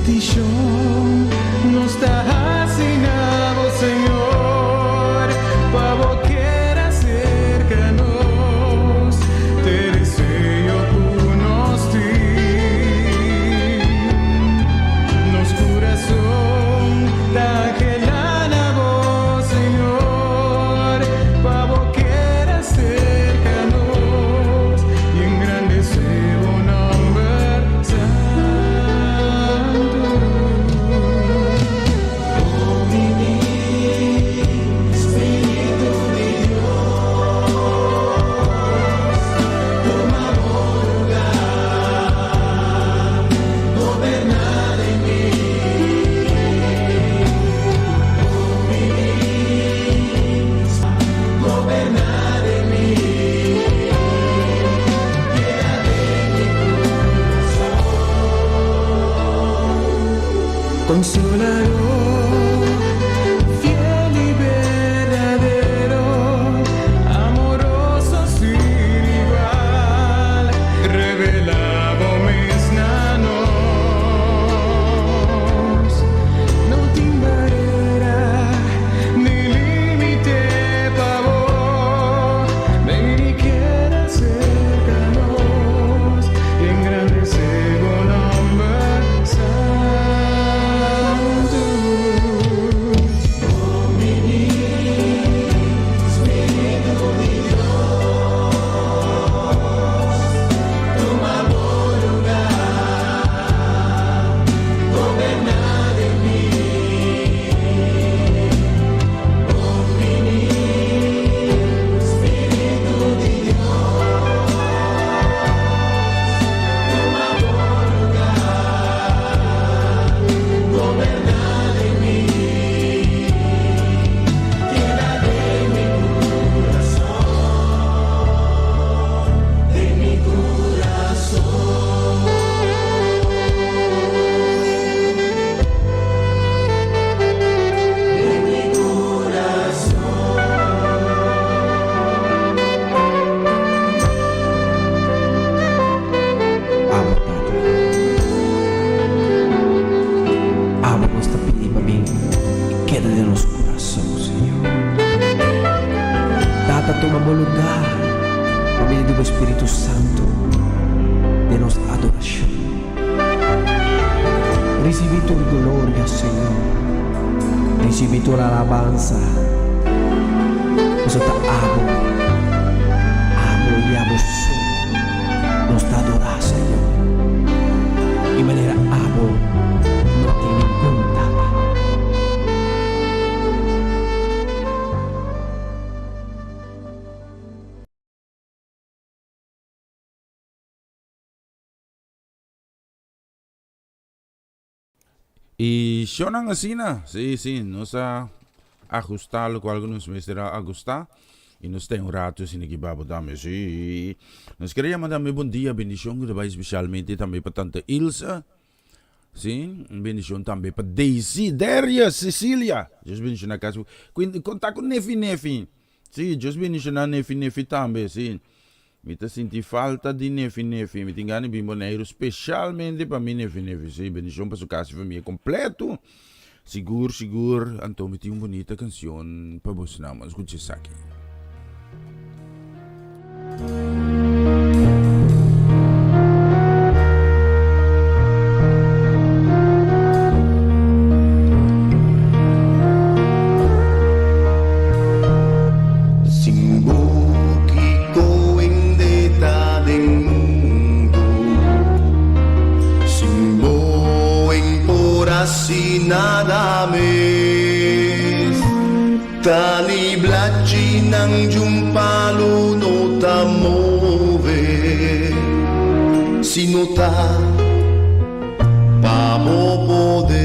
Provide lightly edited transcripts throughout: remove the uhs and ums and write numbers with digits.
Petishon nos ta hasi na bo, Señor, pa bo keda serka nos, t'e deseo ku nos tin. Nos kurason ta anhelá na bo, Señor, pa bo keda serka nos i engrandesé bo nòmber santu. Bon bini, Spiritu di Dios, tuma bo lugá, goberná den mi. Bon bini, goberná den mi, keda den mi kurason. Konsolador, fiel i berdadero, amoroso sin igual, revelá bo mes na nos. No tin barera ni límite pa bo, ven i keda serka nos, engrandesé bo nòmber santu. Bon bini, Spiritu di Dios, tuma bo lugá, goberná den mi. Bon bini, Spiritu di Dios, tuma bo lugá, goberná den mi. Keda den mi kurason, den mi kurason. Den mi kurason. Abo, Tata. Abo nos ta pidi pa bin i keda den nos kurason, Señor. Tata, tuma bo lugá pa medio di bo Spiritu Santu den nos adorashon. Risibí tur gloria, Señor. Risibí tur alabansa. Pasobra ta abo, abo i abo so nos ta adorá, Señor. I manera abo no tin ningun Tata. I shownan asina, sí, sí, nos a ajustá lokual ku nos mester a agustá i nos ta un ratu asina ki babo tambe, sí. Nos kere yama tambe bon dia, bendishon ku ta bai spesialmente tambe pa tante Ilse, sí, un bendishon tambe pa Daisy, Darius, Cecilia, Dios bendishoná kas, konta ku Nefi Nefi, sí, Dios bendishoná Nefi Nefi tambe, sí. Mi ta sinti falta di Nefi Nefi. Mi tin gana di bin Boneiru specialmente pa mi Nefi Nefi. Sí, bendicion pa su casa y famia completo. Sigur, sigur. Anto mi tin un bunita cancion pa bosnan. Bo scucha esaki. Sin bo kiko hende ta den mundu Sin bo en por hasi nada mes Ta ni blachinan djun palu no ta move Si no ta Pa bo poder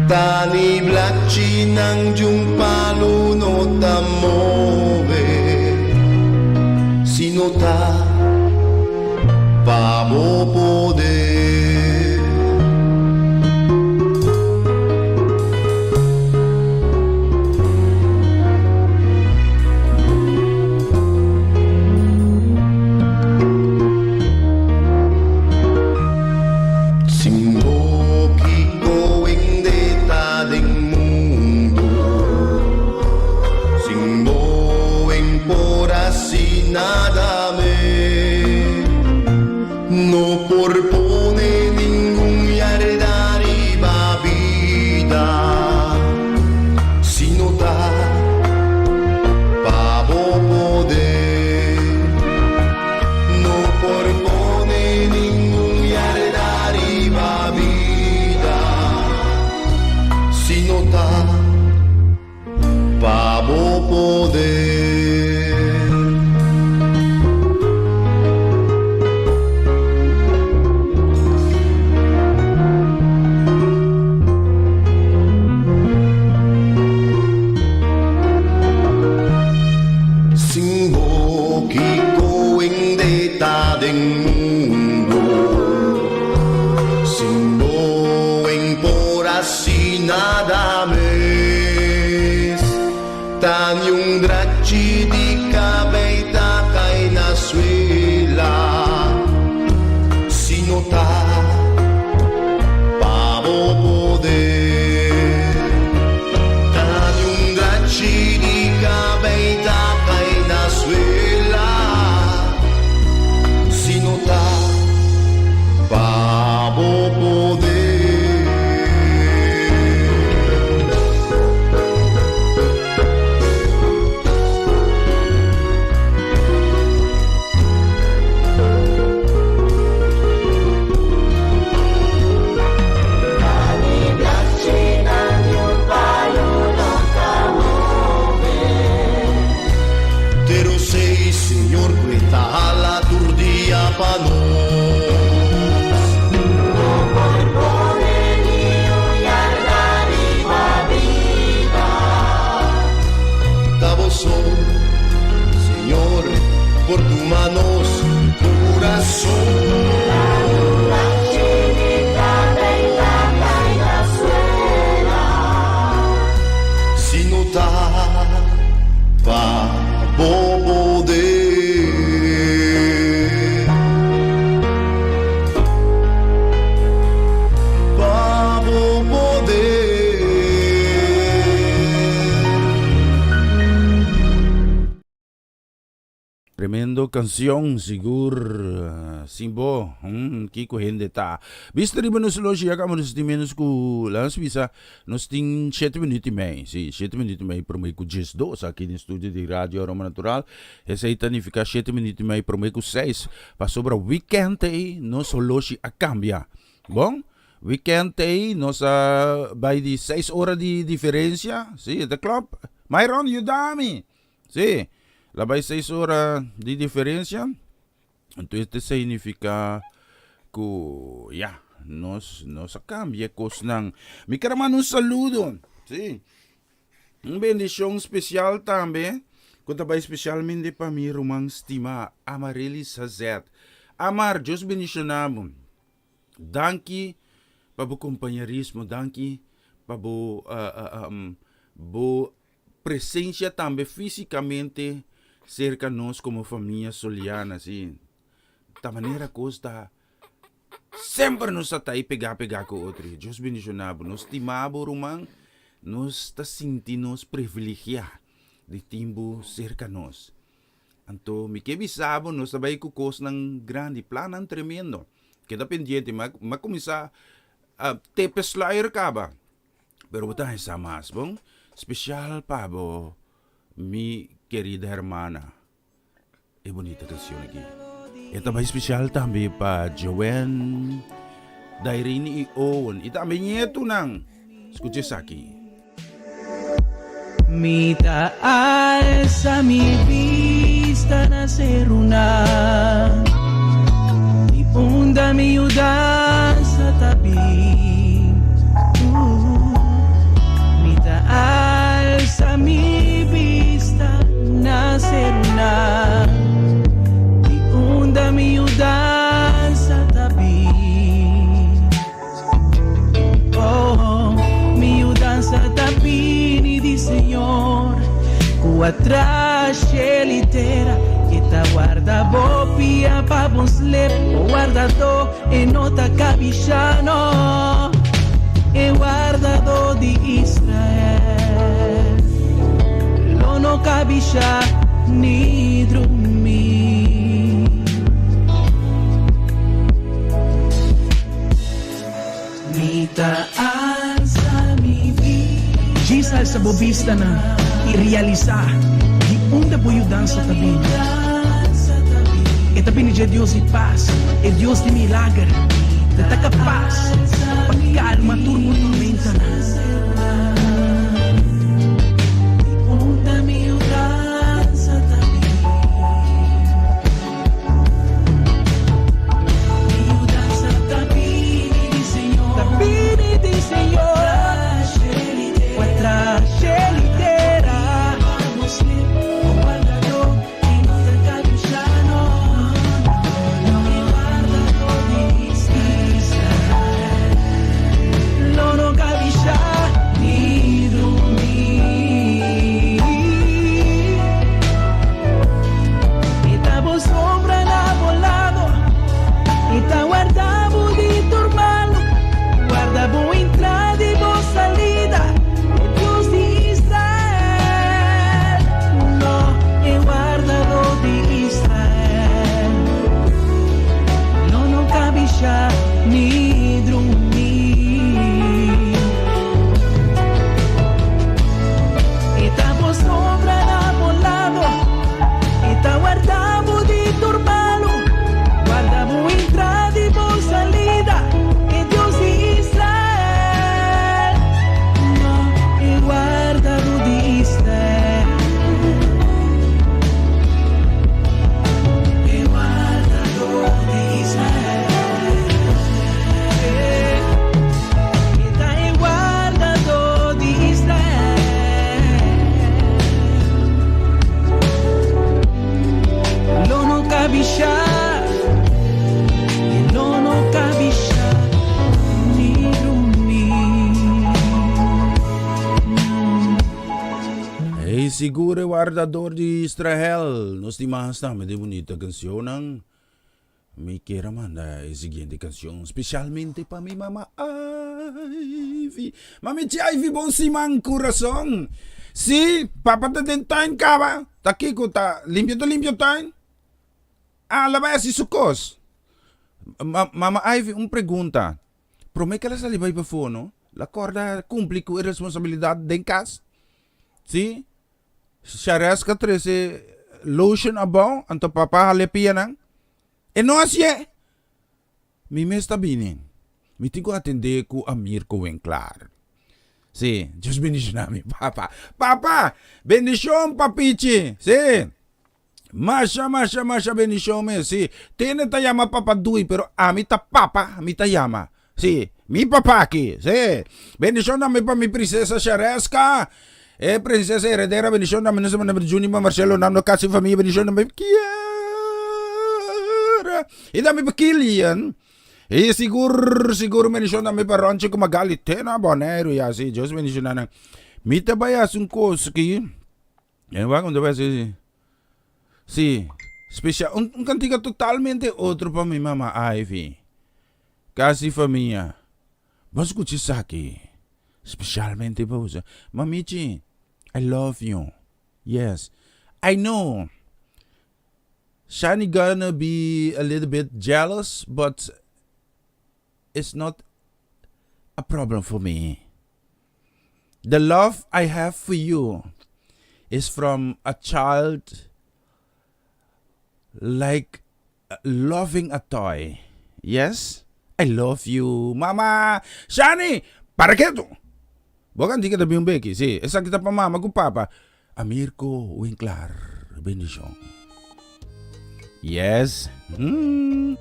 Ta ni blachinan djun palu no ta move Si no ta pa bo poder. Sin No por pone ningun yarda riba bida si no ta pa bo poder. No por pone ningun yarda riba bida si no ta pa bo poder. Sin bo kiko hende ta den mundo? Sin bo en por hasi nada mes. Ta niun drachi di kabei ta kai na suela si no ta pa bo poder. Ta niun drachi di kabei ta kai na suela si no ta pa bo poder. Pero sei, Señor, ku e ta hala tur dia pa nos. No por pone niun yarda riba bida. Ta bo so, Señor, por tuma nos kurason. Drachi di kabei ta kai na suela. Si no ta pa bo poder. Pa bo poder. Tremendo cancion sigur sin bo kico hende ta bista riba nos loshi ya caba nos tin menos cu laga nos bisa nos tin shete minuut y mei si shete minuut y mei prome cu diesdos aki den studio di radio Aroma Natural esey ta nifica shete minuut y mei prome cu seis pasobra weekend ey nos holoshi a cambia bon weekend ey nos a bay di seis ora di diferencia si e ta klop Myron yuda mi. Sí, la bai seis ora di diferencia. Entonces te significa ku ya, nos nos a cambia cosnan. Mi quier manda un saludo, sí. Un bendicion special tambe, ku ta bai specialmente pa mi ruman stima Amarelys Hazet. Amar, Dios bendiciona bo. Danki pa bo compañerismo, danki pa bo bo presencia tambe fisicamente cerca nos como famia Soliana, si. Ta manera cos ta semper nos ta ta ahí pega pega cu otro. Dios bendiciona bo. Nos stima bo ruman, nos ta sinti nos privilegia di tin bo cerca nos. Anto mi ke bisa bo nos ta bay cu cosnan grandi, plannan tremendo. Keda pendiente, mi a cuminsa tepe sluier caba. Pero bo ta hesa mas bon. Special pa bo mi kerida hermana. E bonita cancion aki. E ta bai special tambe pa Joanne, Dairine y Owen. Y tambe ñetunan. Scucha esaki. Mi ta alsa mi bista na serunan, di unda mi yudansa ta bin. Mi ta alsa mi bista na serunan, di unda mi yudansa ta bin. Oh, mi yudansa ta bini di Señor, ku a traha shel i tera. E ta warda bo pia pa bo slep, bo wardadó, e no ta kabishá, no, e wardadó di Israel lo no kabishá ni drumí. Alsa bo bistanan i realisá di unda bo yudansa ta bini. E ta bini dje Dios di pas, e Dios di milager, ku ta kapas pa kalma tur bo tormentanan. E ta bo sombra na bo lado, E ta warda bo di tur malu, Warda bo entrada i bo salida, E Dios di Israel, No, e wardadó di Israel, Lo no kabisha ni drumi. E ta bo sombra na bo lado, E ta warda bo di tur malu, Warda bo entrada i bo salida, E Dios di Israel, No, e wardadó di Israel, E wardadó di Israel, E ta e wardadó di Israel. Lo no kabisha, e lo no kabisha ni drumi. Hey, sigur e wardador di Israel. Nos tin mas tambe di bunita cancionnan. Mi kier a manda e siguiente cancion specialmente pa mi mama Ivy. Mami Chi Ivy, bon siman curason. Si, papa ta den tuin caba. Ta kico ta limpia ta limpia tuin? Ah, la bay haci su cos. Ma, mama Ivy, un pregunta. Prome cu el a sali bay pafo no, la corda cumpli cu e responsabilidad den cas? Si? Shareska trese lotion abou, anto papa hale pianan. E no hasié! Mi mes ta bini. Mi tin ku atendé ku Amir Koenklar. Sí, Dios bendishoná mi papa. Papa! Bendishon, papichi! Sí! Masha, masha, masha bendishon mes. Sí, Tene ta yama papa Dui, pero ami ta papa mi ta yama. Sí, mi papa aki. Sí. Bendishon tambe pa mi prinsesa Shareska. E prinsesa heredera, bendishon tambe nos hermano Junior, Marcelo, Nando, casi familia, bendishon tambe pa Kiera. I tambe pa Kilian. I sigur, sigur bendishon tambe pa Ronchi ku Magali te na Boneiru. Ya, sí, Dios bendishona nan. Mi ta bai hasi un kos aki. En wak mi ta bai hasi. Sí, special, un, un kantika totalmente otro pa mi mama Ivy. Casi famia. Bo scucha esaki. Specialmente pa boso. Mamichi, I love you. Yes. I know. Shani gonna be a little bit jealous, but it's not a problem for me. The love I have for you is from a child like loving a toy. Yes, I love you, mama. Shani, para ketu. Bo kantika ta bin un beki, si. Esaki ta pa mama ku papa. Amirko Winklar, bendishon. Yes. Mm.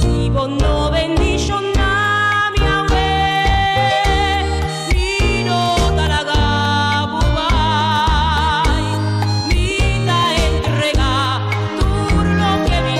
Si bo no bendishoná mi awe, mi no ta laga bo bai. Mi ta entregá tur loke mi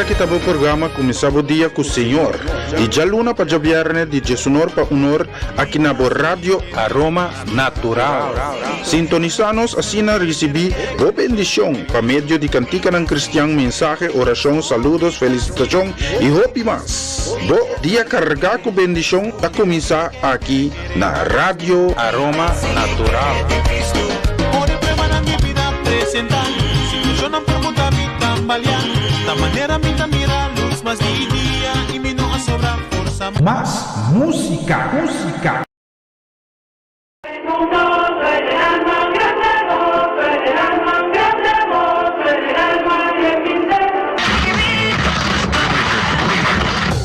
Esaki ta bo programa Kuminsá Bo Dia ku Señor, di djaluna pa djabièrnè di djesunor pa unor aki na bo Radio Aroma Natural. Sintonisá nos asina risibí bo bendishon pa medio di kantikanan kristian, mensahe, orashon, saludos, felisitashon i hopi mas. Bo dia kargá ku bendishon ta kuminsá aki na Radio Aroma Natural. Mas música, música.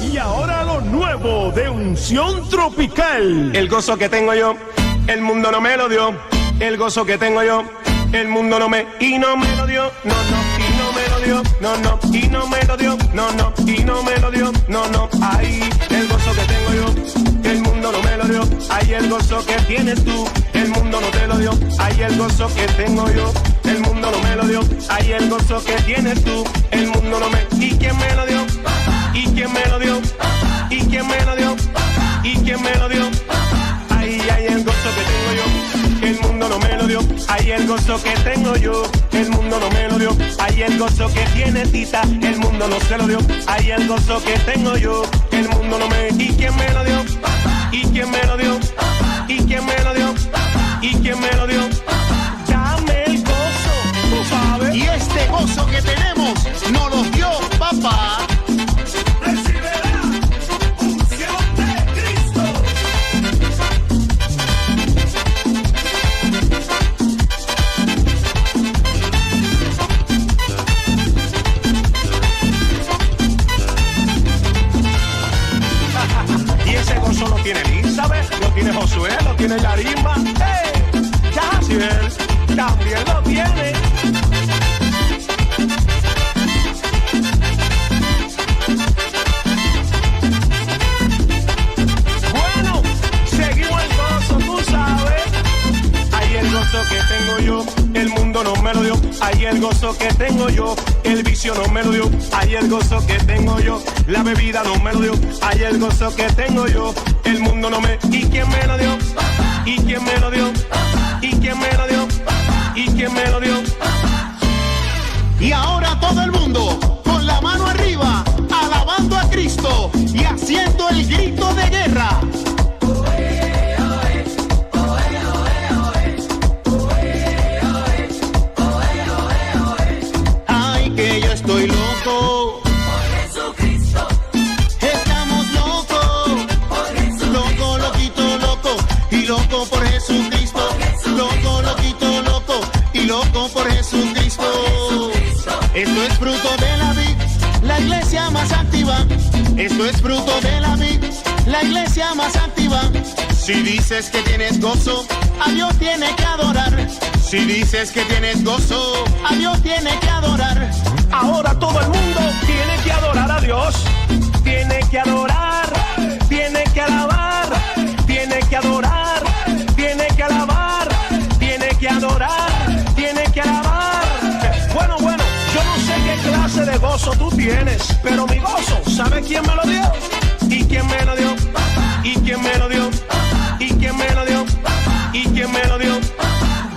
Y ahora lo nuevo de Unción Tropical. El gozo que tengo yo, el mundo no me lo dio. El gozo que tengo yo, el mundo no me y no me lo dio. No, no, y no me lo dio. No, no, y no me lo dio. No, no, y no me lo dio. No, no, ay, el gozo que tengo yo, el mundo no me lo dio. Ay, el gozo que tienes tú, el mundo no te lo dio. Ay, el gozo que tengo yo, el mundo no me lo dio. Ay, el gozo que tienes tú, el mundo no me. ¿Y quién me lo dio? ¿Y quién me lo dio? ¿Y quién me lo dio? ¿Y quién me lo dio? Ay, ay, el gozo que tengo yo, el mundo no me lo dio. Ay, el gozo que tengo yo, el mundo no me lo dio. Ay, el gozo que tiene Tita, el mundo no se lo dio. Ay, el gozo que tengo yo, el mundo no me. ¿Y quién me lo dio? ¿Y quién me lo dio? ¿Y quién me lo dio? ¿Y quién me lo dio? Dame el gozo, tú sabes. Y este gozo que tenemos nos lo dio papá. Y ese gozo lo tiene Elizabeth, lo tiene Josué, lo tiene Yarima. ¡Hey! Yaciel también lo tiene. Bueno, seguimos el gozo, tú sabes. Ahí el gozo que tengo yo, el mundo no me lo dio. Ahí el gozo que tengo yo, el vicio no me lo dio. Ahí el gozo que tengo yo, la bebida no me lo dio. Ahí el gozo que tengo yo, el mundo no me. ¿Y quién me lo dio? ¿Y quién me lo dio? ¿Y quién me lo dio? ¿Y quién me lo dio? Y ahora todo el mundo con la mano arriba, alabando a Cristo y haciendo el grito de guerra. Ay, que yo estoy loco. Por Jesucristo. Estamos locos. Por Jesucristo. Loco, loquito, loco. Y loco por Jesucristo. Loco, loquito, loco. Y loco por Jesucristo. Esto es fruto de la vid, la iglesia más activa. Esto es fruto de la vid, la iglesia más activa. Si dices que tienes gozo, a Dios tiene que adorar. Si dices que tienes gozo, a Dios tiene que adorar. Ahora todo el mundo tiene que adorar a Dios. Tiene que adorar, tiene que alabar, tiene que adorar, tiene que alabar, tiene que adorar, tiene que alabar. Bueno, bueno, yo no sé qué clase de gozo tú tienes, pero mi gozo, ¿sabe quién me lo dio? ¿Y quién me lo dio? ¿Y quién me lo dio? ¿Y quién me lo dio? ¿Y quién me lo dio?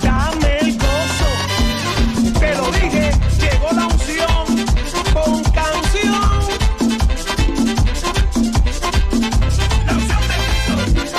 Dame el gozo. Te lo dije, llegó la unción con canción. La unción de Cristo.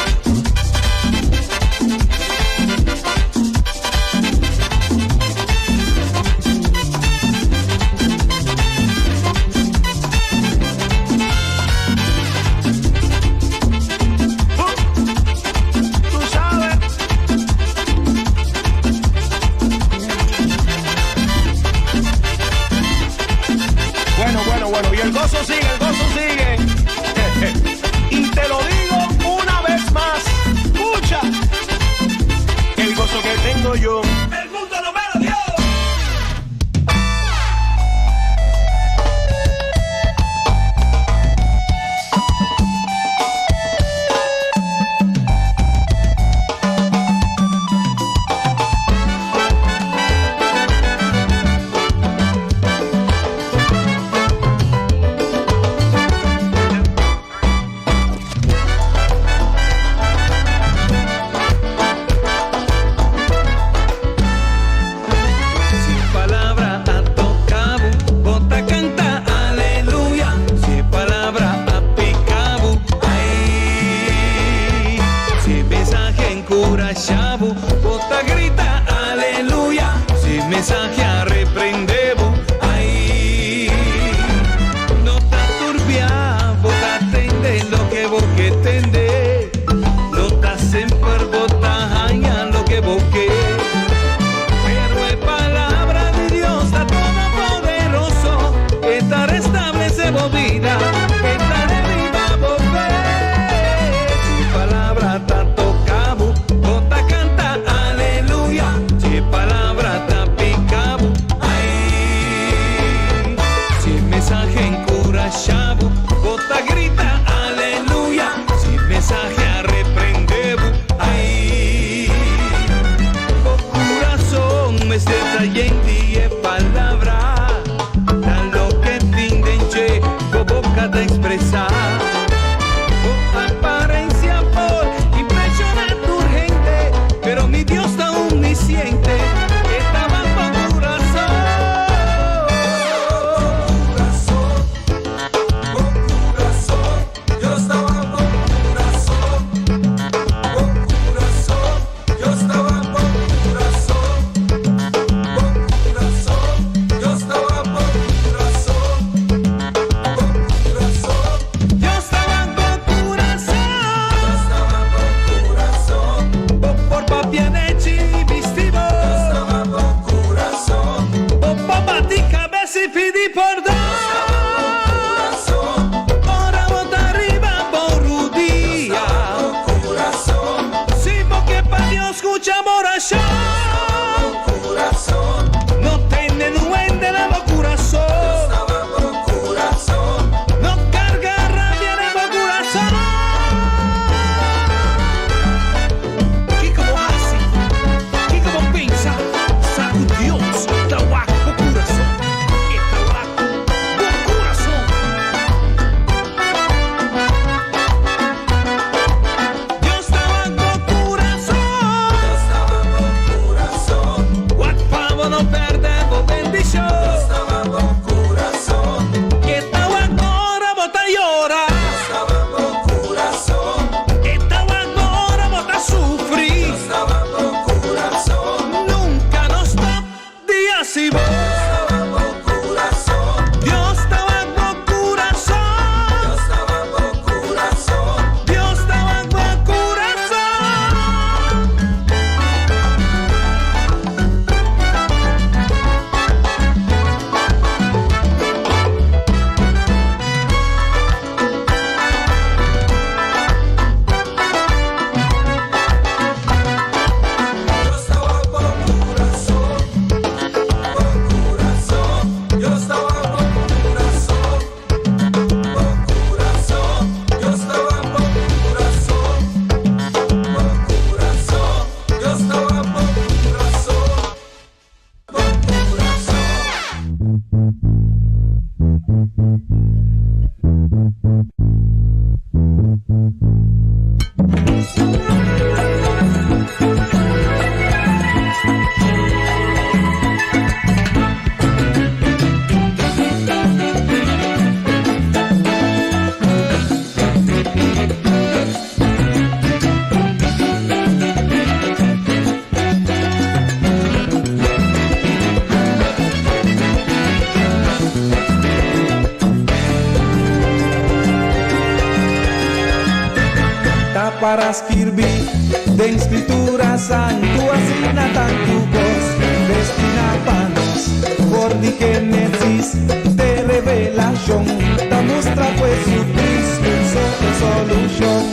para skirbi den Scritura Santu asina tantu kos destina pa nos for di Genesis te Revelashon ta mustra ku Jesucristo so e solushon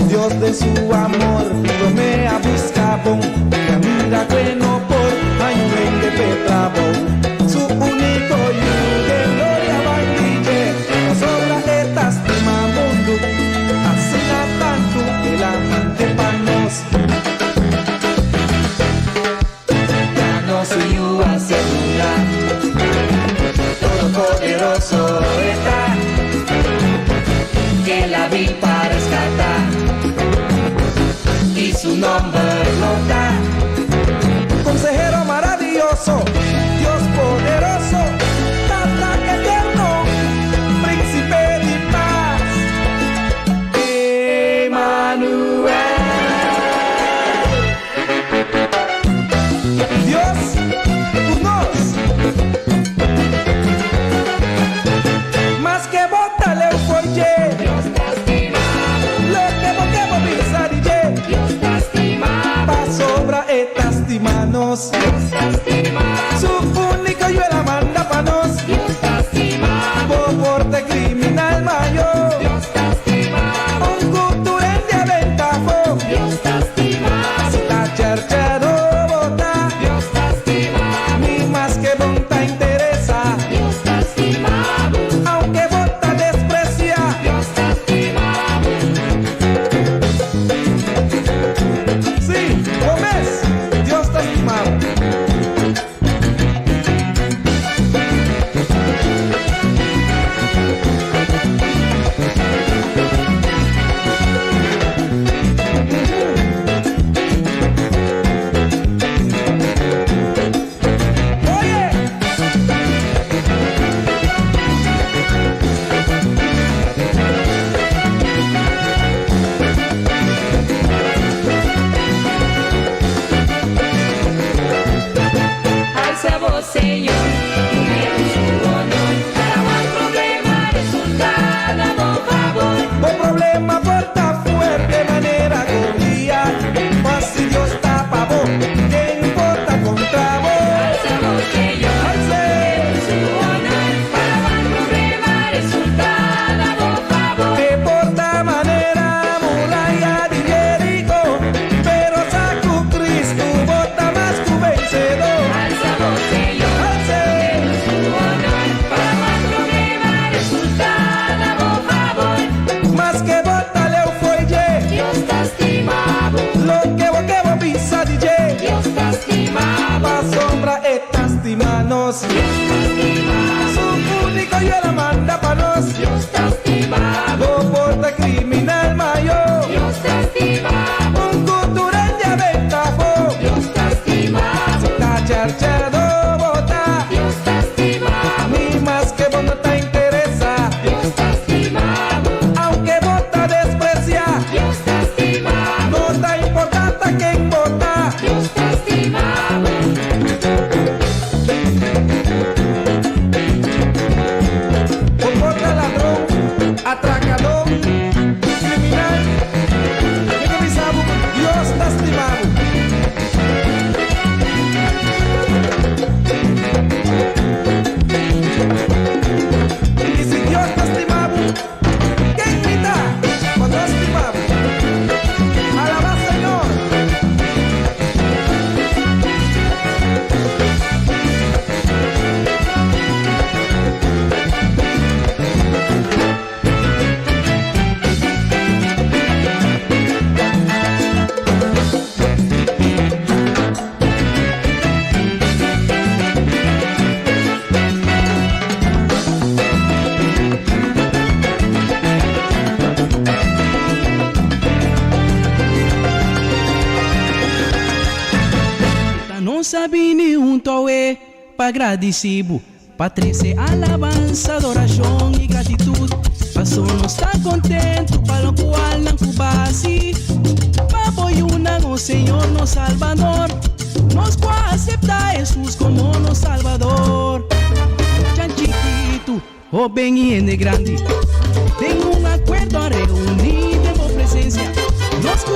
Dios den su amor prome a buska bon i a mira ku e no por haña un hende p'e trabou su uniko yu den gloria bai di dje pasobra e ta stima mundu asina tantu el a mande pa nos. Ya nos su yu a ser duna Todopoderoso e ta El a bin pa rescata Y su nomber lo ta. Consehero maraviyoso, Dios poderoso, Tata eterno, Principe di paz, Emanuel. Dios ku nos. Maske bo ta leu fo'i dje. Dios ta stima bo. Loke bo ke bo bisa di dje. Dios ta stima bo. Pasobra e ta stima nos. Dios ta stima bo. Su úniko yu el a manda pa nos. Dios ta stima Bo bo. por ta kriminal mayo. Dios ta stima bo. Un ku tur hende a benta afó. Dios ta stima bo. Si ta cherchero bo ta. Dios ta stima bo. Ni maske bo no ta interesá. Dios ta stima bo. Aunke bo ta despresiá. Dios ta stima bo. Sí, bo mes, Dios ta stima bo. Oye! Alza voz, Señor, dun'É su honor, pa bo problema resultá na bo fabor. Bo problema por ta fuerte manera Goliat, ma si Dios ta pa bo, ken por ta kontra bo? Alza voz, Señor, Alz'é! dun'É su honor, pa bo problema resultá na bo fabor. E por ta manera muraya di Jeriko, pero sa ku Cristo bo ta mas ku vensedó. Alza voz, Señor, Alz'é! dun'É su honor, pa bo problema resultá na bo fabor. Maske bo ta leu fo'i dje, Dios ta stima bo, loke bo ke bo bisa di dje, Dios ta stima bo, pasobra e ta stima nos. Dios ta stima bo, Su úniko yu el a manda pa nos. Dios ta stima bo, Bo por ta kriminal mayo, Dios ta stima bo, un ku tur hende a benta afó. Dios ta stima bo, Ta cherchero bo ta, Dios ta stima bo, ni maske bo no ta interesá. Dios ta stima bo, Aunke bo ta despresiá, Dios ta stima bo, no ta importá ta ken bo ta. Dios ta stima bo. Bo por ta ladron, atrakadó, kriminal, mi ke bisa bo, Dios ta stima bo. I si Dios ta stima bo, ken mi ta pa no stima bo? Alabá Señor! Nos a bini hunto awe pa gradisí bo, pa trese alabansa, adorashon i gratitut. Paso nos ta kontentu pa lokualnan ku b'a hasi pa bo yunan, o Señor nos Salbador. Nos ku a aseptá Hesus komo nos Salbador. Mucha chikitu, hóben i hende grandi, den un akuerdo a reuní den bo presensia. Nos ku.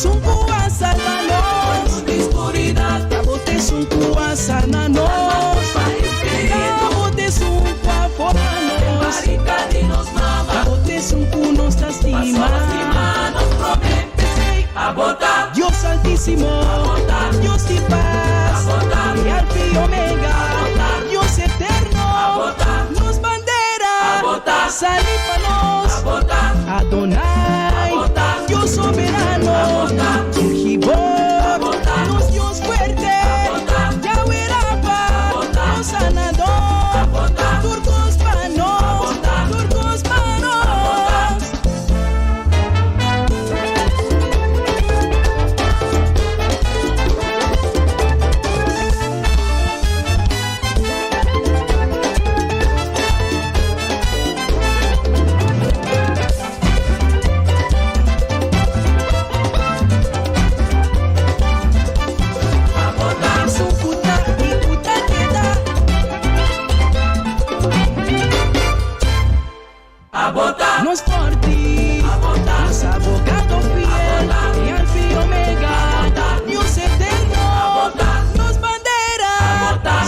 Esun ku a salba nos di skuridat. Ta bo ta esun ku a sana nos. Ta bo ta esun ku a forma nos. Ta bo ta esun ku nos ta stima. P'esei, Dios Altísimo, Dios di pas, e Alfa i Omega, Dios Eterno, nos bandera, sali pa nos, Adonai, Dios Soberano, El Gibor, nos Dios fuerte, Yahweh Rafa, nos Sanador, tur kos pa nos, tur kos pa nos. Esun ku ta i ku ta keda. Nos forti, nos abogado fiel, e Alfa i Omega, Dios eterno, nos bandera,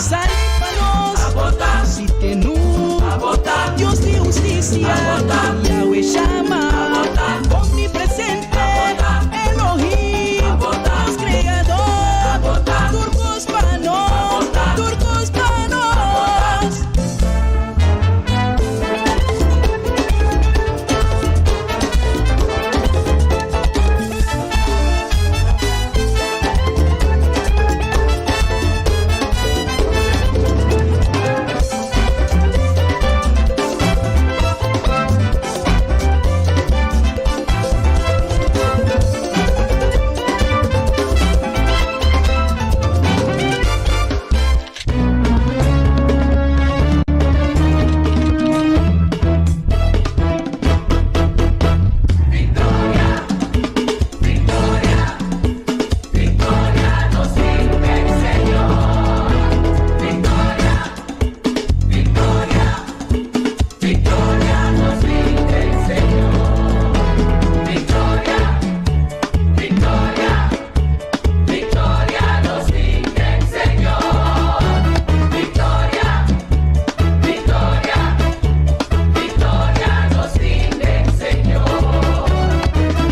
sali pa nos, si tenu, Dios di hustisia, Yahweh Shama, omnipresente, Elohim, nos creador, tur kos pa nos, tur kos pa nos.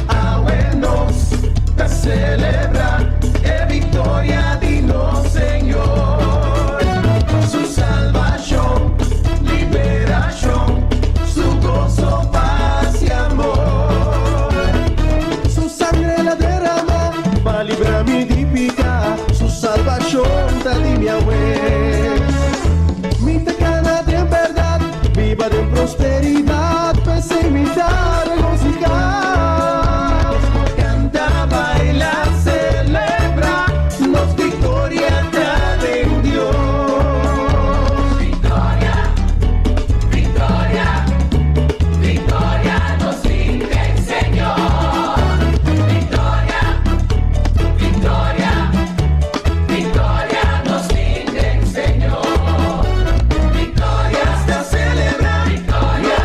Awe nos ta selebrá e viktoria di nos Señor. Su salbashon, liberashon, su goso, pas i amor. Su sangre el a derama pa libra mi di piká. Su salbashon ta di mi awe. Mi ta kana den bèrdat, biba den prosperidat, p'esei mi ta regosihá. Kanta, baila, selebrá, nos viktoria ta den Dios. Victoria, victoria, victoria nos rinde el Señor. Victoria, victoria, victoria nos rinde el Señor. Victoria, Ta selebrá, victoria,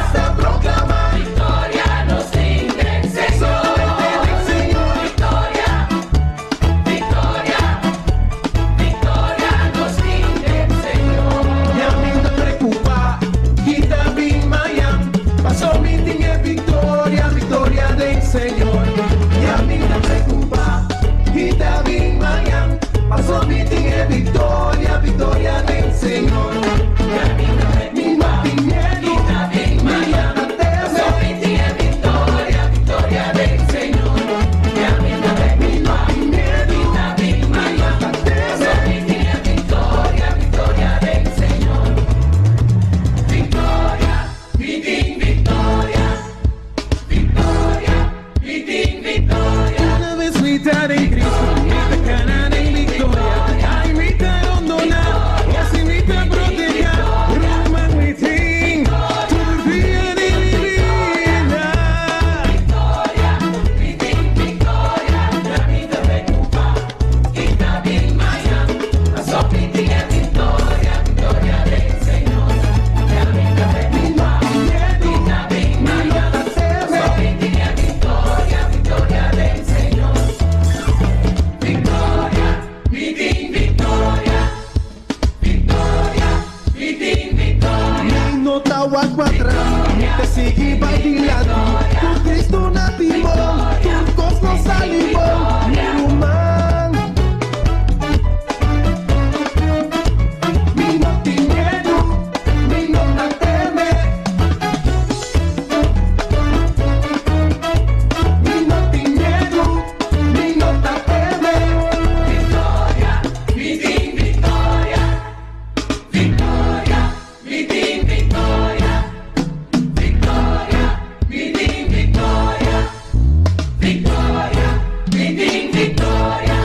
tin viktoria.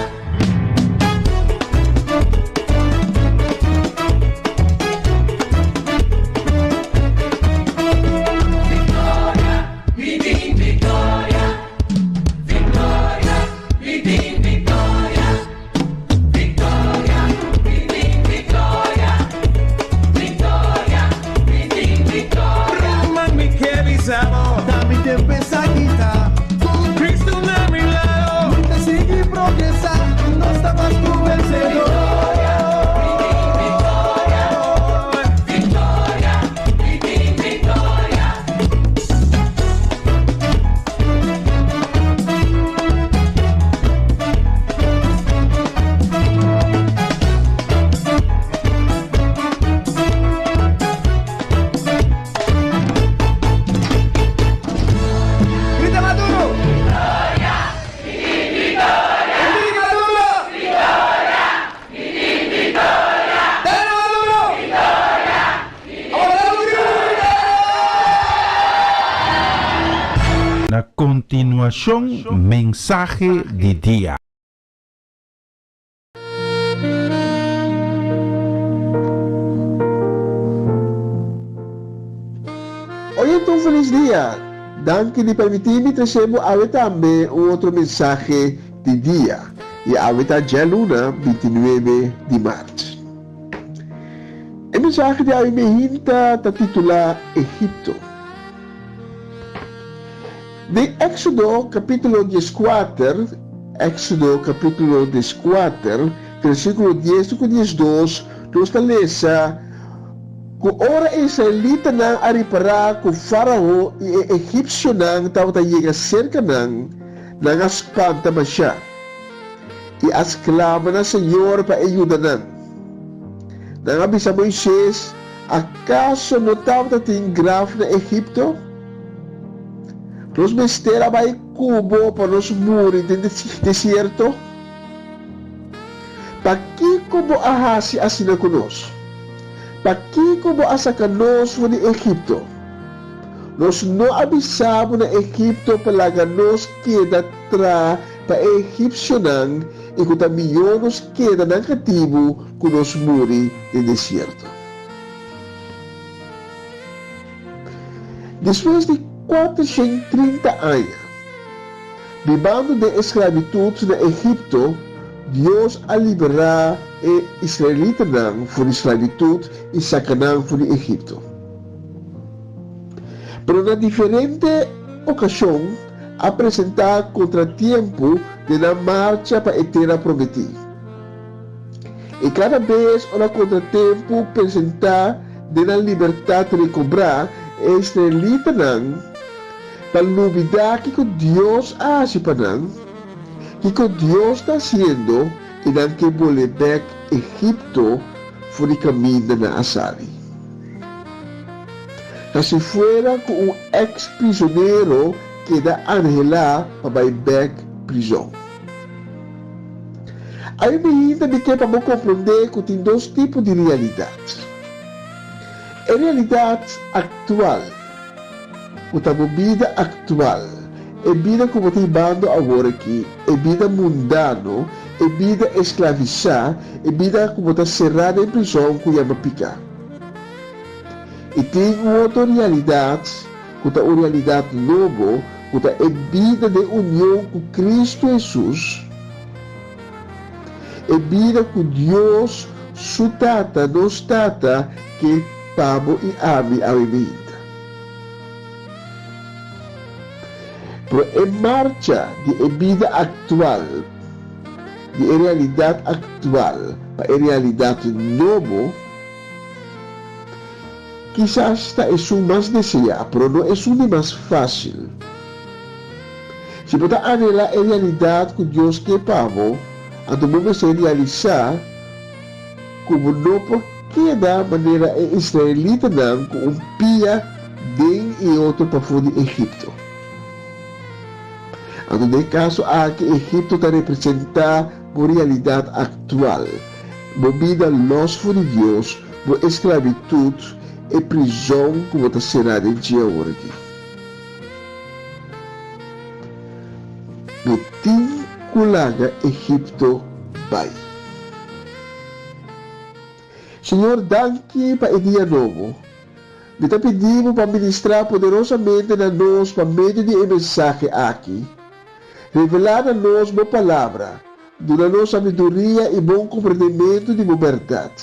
Viktoria, mi tin viktoria. Viktoria, mi tin viktoria. Viktoria, mi tin viktoria. Viktoria, mi tin viktoria. Ruman mi ke bisa bo. Ta mi tempu esaki ta. Ku Kristu na mi lado. Mi ta sigui progresá. Nos ta mas ku vensedor. Viktoria, mi tin viktoria. Viktoria, mi tin viktoria. Grita mas duro. Victoria! Grita mas duro. Victoria! Dale mas duro. Victoria! Awor dale un grito di victoria! Na kontinuashon mensahe di dia. Oyente un felis dia! Danki di permití mi trese bo awe tambe un otro mensahe di dia, i awe ta djaluna bintinuebe di mart. E mensahe di awe mehinta ta titulá Egipto. Den Éxodo capítulo dieskuater, Éxodo capítulo dieskuater, versículo dies te ku diesdos, nos ta lesa ku ora e israelitanan a ripará ku Fárao i e egipsionan tabata yega serka nan, nan a spanta mashá i a sklama na Señor pa e yuda nan. Nan a bisa Moisés, Akaso no tabata tin graf na Egipto? Nos mester a bai ku bo pa nos muri den desierto? Pakiko bo a hasi asina ku nos? Pakiko bo a saka nos for di Egipto? Nos no a bisa bo na Egipto pa laga nos keda tra pa e egipsionan i ku ta mihó nos keda nan katibu ku nos muri den desierto? Despues di kuatershen trinta aña bibando den esklabitut na Egipto, Dios a liberá e israelitanan for di sklabitut i saka nan for di Egipto. Pero na diferente okashon a presentá kontratiempu den nan marcha pa e Tera Prometí. I kada bes ora kontratempu presentá den nan libertat rekobrá, e israelitanan ta lubidá kiko Dios a hasi pa nan, kiko Dios ta hasiendo i nan ke bolbe bèk Egipto for di kaminda nan a sali. Ta si fuera ku un eks prizonero keda anhelá pa bai bèk prizon. Ai mi hinta mi ke pa bo komprondé ku tin dos tipo di realidat. E realidat aktual, ku ta bo bida aktual, e bida ku bo ta hibando awor aki, e bida mundano, e bida esklavisá, e bida ku bo ta será den prizòn ku yama piká. I tin un otro realidat ku ta un realidat nobo, ku ta e bida den union ku Kristu Hesus, e bida ku Dios, su Tata, nos Tata, ke pa bo i ami awe mainta. Pero e marcha di e bida aktual, di e realidat aktual pa e realidat nobo, Kisas ta esun mas deseá, pero no esun di mas fásil. Si bo ta anhelá e realidat ku Dios ke pa bo, anto bo mester realisá ku bo no por keda manera e israelitanan ku un pia den i e otro pafó di Egipto. Anto den e kaso aki Egipto ta representá bo realidat aktual, bo bida lòs for di Dios, Bo esclavitud, e prizon cu bo ta cera den dje awor aki. Bo tin. ku laga Egipto bai. Señor danki pa e dia nobo. Mi ta pidi bo pa ministrá poderosamente na nos pa medio di e mensahe aki. Revelá na nos bo palabra, duna nos sabiduria i bon komprendementu di bo bèrdat.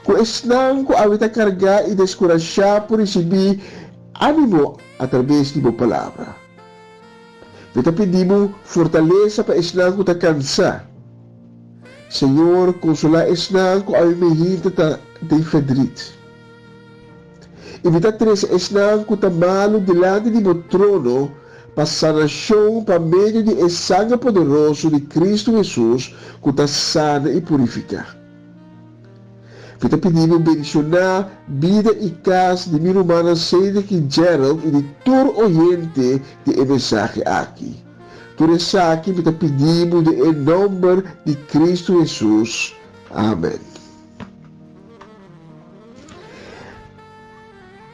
Ku esnan ku awe ta kargá i deskurashá por risibí ánimo atrabes di bo palabra. Mi ta pidi bo fortalesa pa esnan ku ta kansá. Señor, konsolá esnan ku awe mehinte ta den ferdrit. I mi ta trese esnan ku ta malu dilanti di bo trono pa sanashon pa medio di e sanger poderoso di Kristu Hesus ku ta sana i purifiká. Mi ta pidi bo bendishoná bida i kas di mi rumannan Cedric i Gerald i di tur oyente di e mensahe aki. Tur esaki mi ta pidi bo den e nomber di Cristo Hesus. Amen.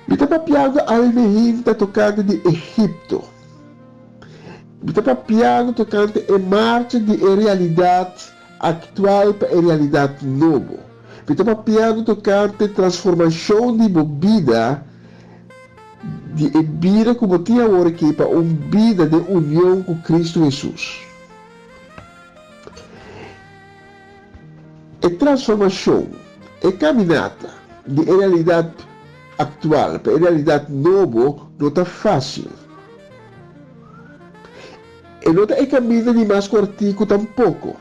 Mi ta papiando awe mehinta tokante di Egipto. Mi ta papiando tokante e marcha di e realidat Aktual pa e realidat nobo. Mi ta papiando tokante transformashon di bo bida, di e bida ku bo tin awor aki pa un bida den union ku Kristu Hesus. E transformashon, e kaminata di e realidat aktual pa e realidat nobo no ta fásil. E no ta e kaminda di mas kòrtiku tampoko.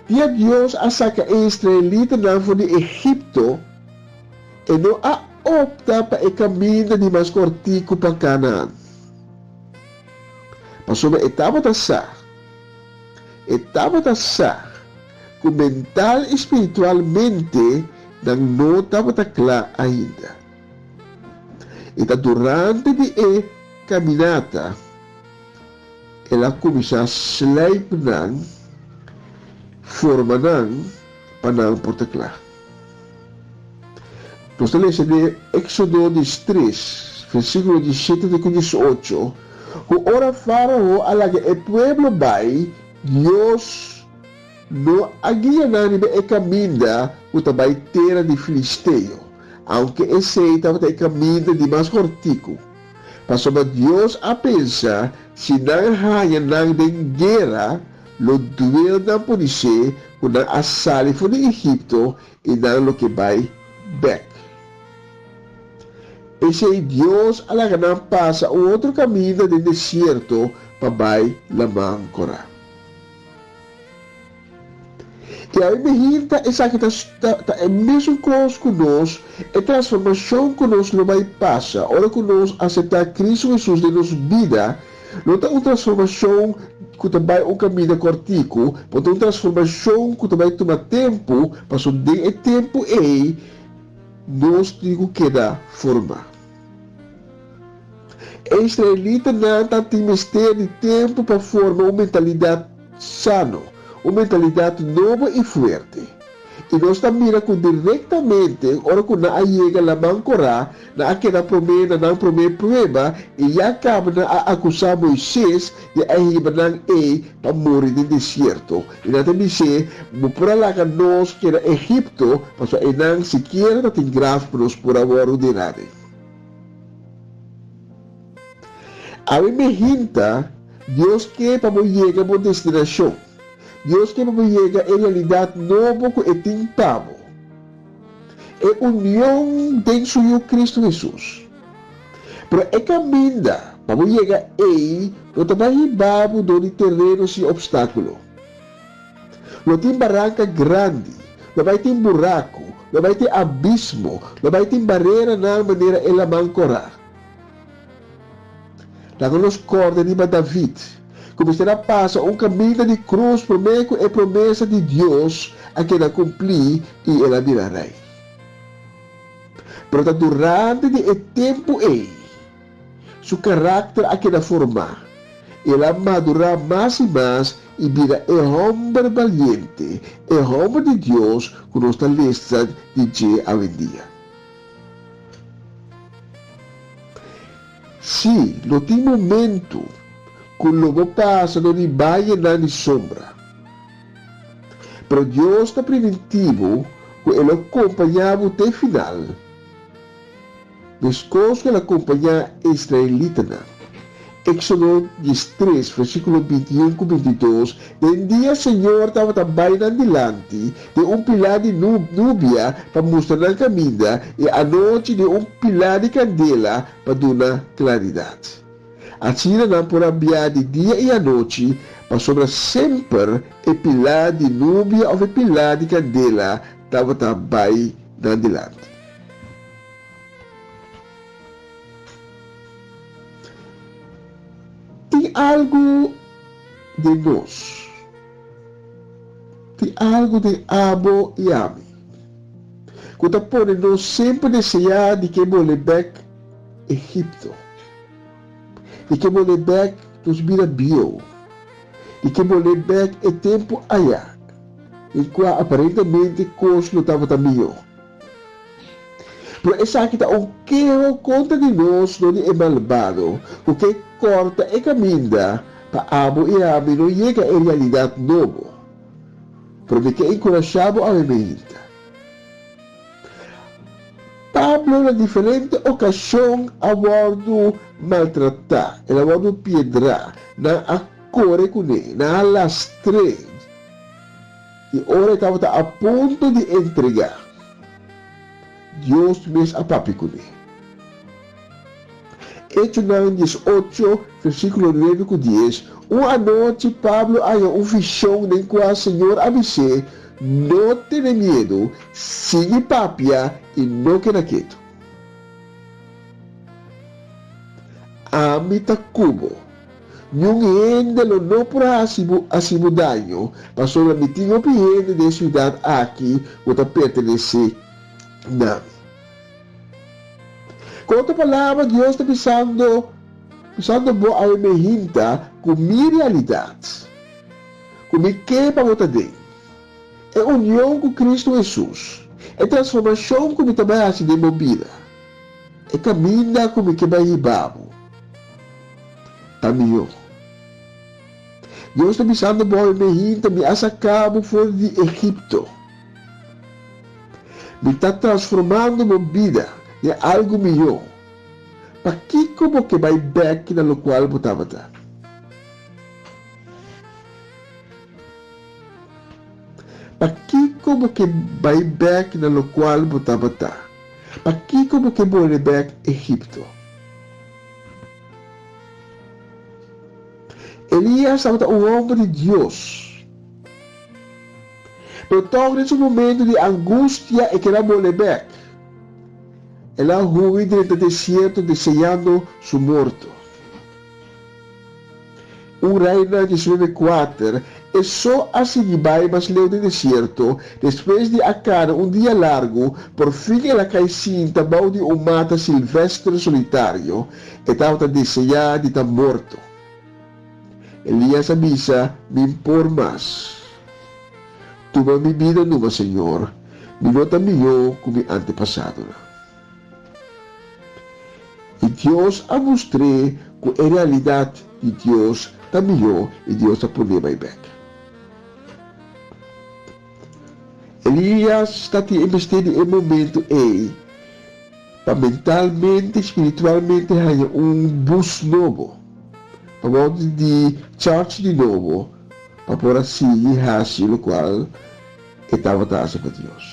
Dia Dios a saka e israelitanan for di Egipto, e no a opta pa e kaminda di mas kòrtiku pa Kanaan. Pasobra e tabata sa, e tabata sa ku mental i spiritualmente nan no tabata kla ainda. I ta durante di e kaminata el a kuminsá slijp nan, forma nan pa nan por ta kla. Nos ta lesa den Éksodo diestres, versíkulo diesshete te ku diesocho, ku ora Fárao a laga e pueblo bai, Dios no a guia nan riba e kaminda ku ta bai tera di filisteo, aunke esei tabata e kaminda di mas kòrtiku. Pasobra Dios a pensa, si nan haña nan den guera, lo duel nan podisé ku nan a sali for di Egipto i nan lo ke bai bèk. P'esei Dios a laga nan pasa un otro kaminda den desierto pa bai Laman Korá. I awe mehinta esaki ta ta e mesun kos ku nos, e transformashon ku nos lo bai pasa ora ku nos aseptá Kristu Hesus den nos bida, no ta un transformashon ku ta bai un kaminda kòrtiku, pero ta un transformashon ku ta bai tuma tempu, pasobra den e tempu ei nos tin ku keda formá. E israelitanan tabatin mester di tempu pa forma un mentalidat sano, un mentalidat nobo i fuerte. I nos ta mira ku direktamente ora ku nan a yega Laman Korá, nan a keda promé na nan promé prueba i ya kaba nan a akusá Moises di a hiba nan ei pa muri den desierto. I nan ta bis'é, Bo por a laga nos keda Egipto, pasobra einan sikiera ta tin graf pa nos por a wòrdu derá den. Awe mi hinta, Dios ke pa bo yega bo destinashon. Dios ke pa bo yega e realidat nobo ku e tin pa bo. E union den su Yu Kristu Hesus. Pero e kaminda pa bo yega ei no ta bai hiba bo dor di tereno sin opstákulo. Lo tin baranka grandi, lo bai tin buraku, lo bai tin abismo, lo bai tin bareranan manera e laman korá. Laga nos kòrda riba David, ku mester a pasa un kaminda di krus promé ku e promesa di Dios a keda kumplí i el a bira rei. Pero ta durante di e tempu ei su karakter a keda formá, el a madurá mas i mas i bira e hòmber baliente, e hòmber di Dios ku nos ta lesa di dje awendia. Sí, lo tin momentu. ku lo bo pasa dor di bayenan di sombra. Pero Dios ta primintí bo ku e lo kompañá bo te final, meskos ku el a kompañá e israelitanan. Éksodo diestres, versíkulo bintiun ku bintidos, Den dia Señor tabata bai nan dilanti den un pilá di nubia pa mustra nan kaminda, i anochi den un pilá di kandela pa duna klaridat. Asina nan por a bia di dia i anochi, pasobra semper e pilá di nubia òf e pilá di kandela tabata bai nan dilanti. Tin algu den nos. Tin algu den abo i ami ku ta pone nos semper deseá di ke bole bèk Egipto. Di ke bolé bèk nos bida bieu. Di ke bolé bèk e tempu ayá, den kua aparentemente kos lo tabata mihó. Pero esaki ta un keho kontra di nos dor di e malbado ku ke kòrta e kaminda pa abo i ami no yega e realidat nobo. Pero mi ke enkurashá bo awe meinta. Pablo na diferente okashon a wòrdu maltratá, el a wòrdu piedrá, nan a kore kuné, nan a lastr'é, i ora e tabata a punto di entregá, Dios mes a papia kuné. Echonan diesocho, versíkulo nuebe ku dies, Un anochi Pablo a haña un vishon den kua Señor a bis'é, No tene miedu, sigui papia i no keda ketu. Ami ta ku bo. Niun hende lo no por hasi bo hasi bo daño, pasobra mi tin hopi hende den e siudat aki ku ta pertenesé na mi. Ku otro palabra, Dios ta bisando, bisando bo awe mehinta ku mi realidat, ku mi ke pa bo ta den, e union ku Kristu Hesus, e transformashon ku mi ta bai hasi den bo bida, e kaminda ku mi ke bai hiba bo, ta mihó. Dios ta bisando bo awe mehinta, mi a saka bo for di Egipto. Mi ta transformando bo bida den algu mihó. Pakiko bo ke bai bèk na lokual bo tabata? Pakiko bo ke bai bèk na lokual bo tabata? Pakiko bo ke bole bèk Egipto? Elías tabata un hòmber di Dios. Pero tòg den su momentu di angustia e keda bole bèk. El a hui drenta desierto deseando su morto. Un Reina 19 kuater E so a sigui bai mas leu den desierto, despues di a kana un dia largu, por fin el a kai sinta bou di un mata silvestre solitario. E tabata deseá di ta morto. Elías a bisa, Mi por mas. Tuma mi bida numa, Señor. Mi no ta mihó ku mi antepasadonan. I Dios a mustr'é ku e realidat di Dios ta mihó i Dios a pon'é bai bèk. Elías ta tin e mester di e momentu ei pa mentalmente i spiritualmente haña un bus nobo, pa wòrdu di charge di nobo pa por a sigui hasi lokual e tabata hasi pa Dios.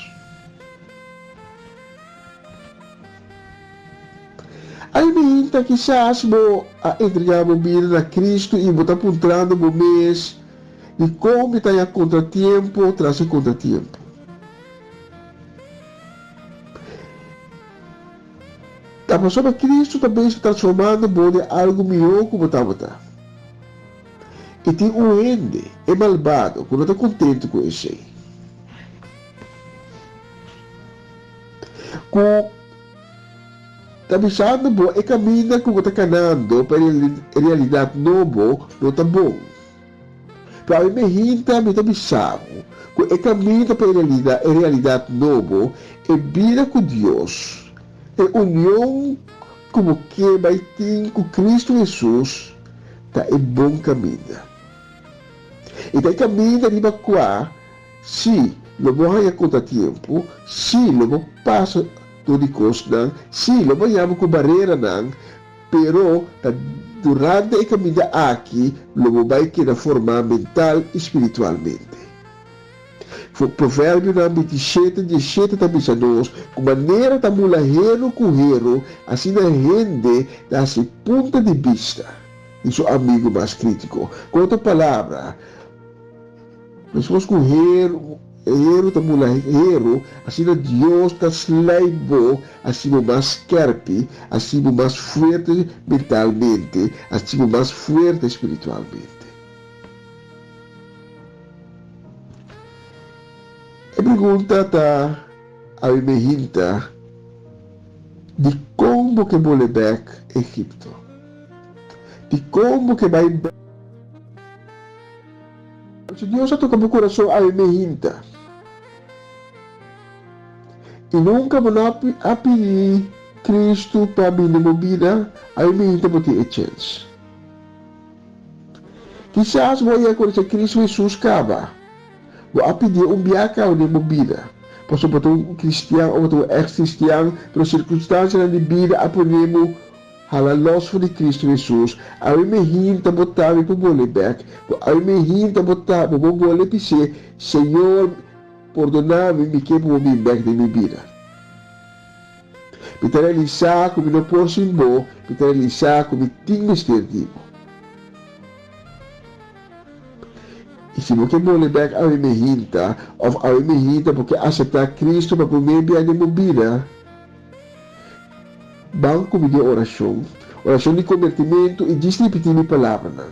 Ai mihinta, kisas bo a entregá bo bida na Kristu i bo ta puntrando bo mes, Dikon mi ta haña kontratiempo tras di kontratiempo? Ta pasobra Kristu ta bezig transformando bo den algu mihó ku bo tabata. I tin un hende, e malbado, ku no ta kontentu ku esei. Ku ta bisando bo e kaminda ku bo ta kanando pa e realidat nobo no ta bon. Pero ami me hinta mi ta bisa bo ku e kaminda pa e realidat nobo, e bida ku Dios, e union ku bo ke bai tin ku Kristu Hesus. ta e bon kaminda. I ta e kaminda riba kua, sí, lo bo haña kontratiempo, sí, lo bo pasa dor di kosnan, sí, lo bo haña bo ku bareranan, pero ta durante e kaminda aki lo bo bai keda formá mental i spiritualmente. Proverbionan 27, 17 ta bisa nos ku manera ta mula heru ku heru, asina hende ta hasi punta di bista di su amigu mas krítiko. Ku otro palabra, meskos ku heru, heru ta mula heru, asina Dios ta slijp bo, hasi bo mas skèrpi, hasi bo mas fuerte mentalmente, hasi bo mas fuerte spiritualmente. E pregunta ta awe me hinta, Dikon bo ke bole bèk Egipto? Dikon bo ke bai bèk? Si Dios a toka bo kurason awe me hinta, i nunka bo no a pidi Kristu pa bini den bo bida, awe me hinta bo tin e chèns. Kisas bo a yega konosé Kristu Hesus kaba. Bo a pidié un biaha kaba den bo bida. Pasobra bo ta un kristian òf bo ta un èks-kristian, pero sirkunstansianan di bida a pone bo hala lòs for di Kristu Hesus. Awe mi hinta bo tambe por bole bèk. Bo awe mi hinta bo ta bo por bole bis'é, Señor, pordoná mi, mi ke pa bo bin bèk den mi bida. Mi ta realisá ku mi no por sin bo, mi ta realisá ku mi tin mester di bo. I si bo ke bole bèk awe mi hinta, òf awe mi hinta bo ke aseptá Kristu pa promé bia den bo bida, ban ku mi den orashon, orashon di kombertimentu i djis ripití mi palabranan.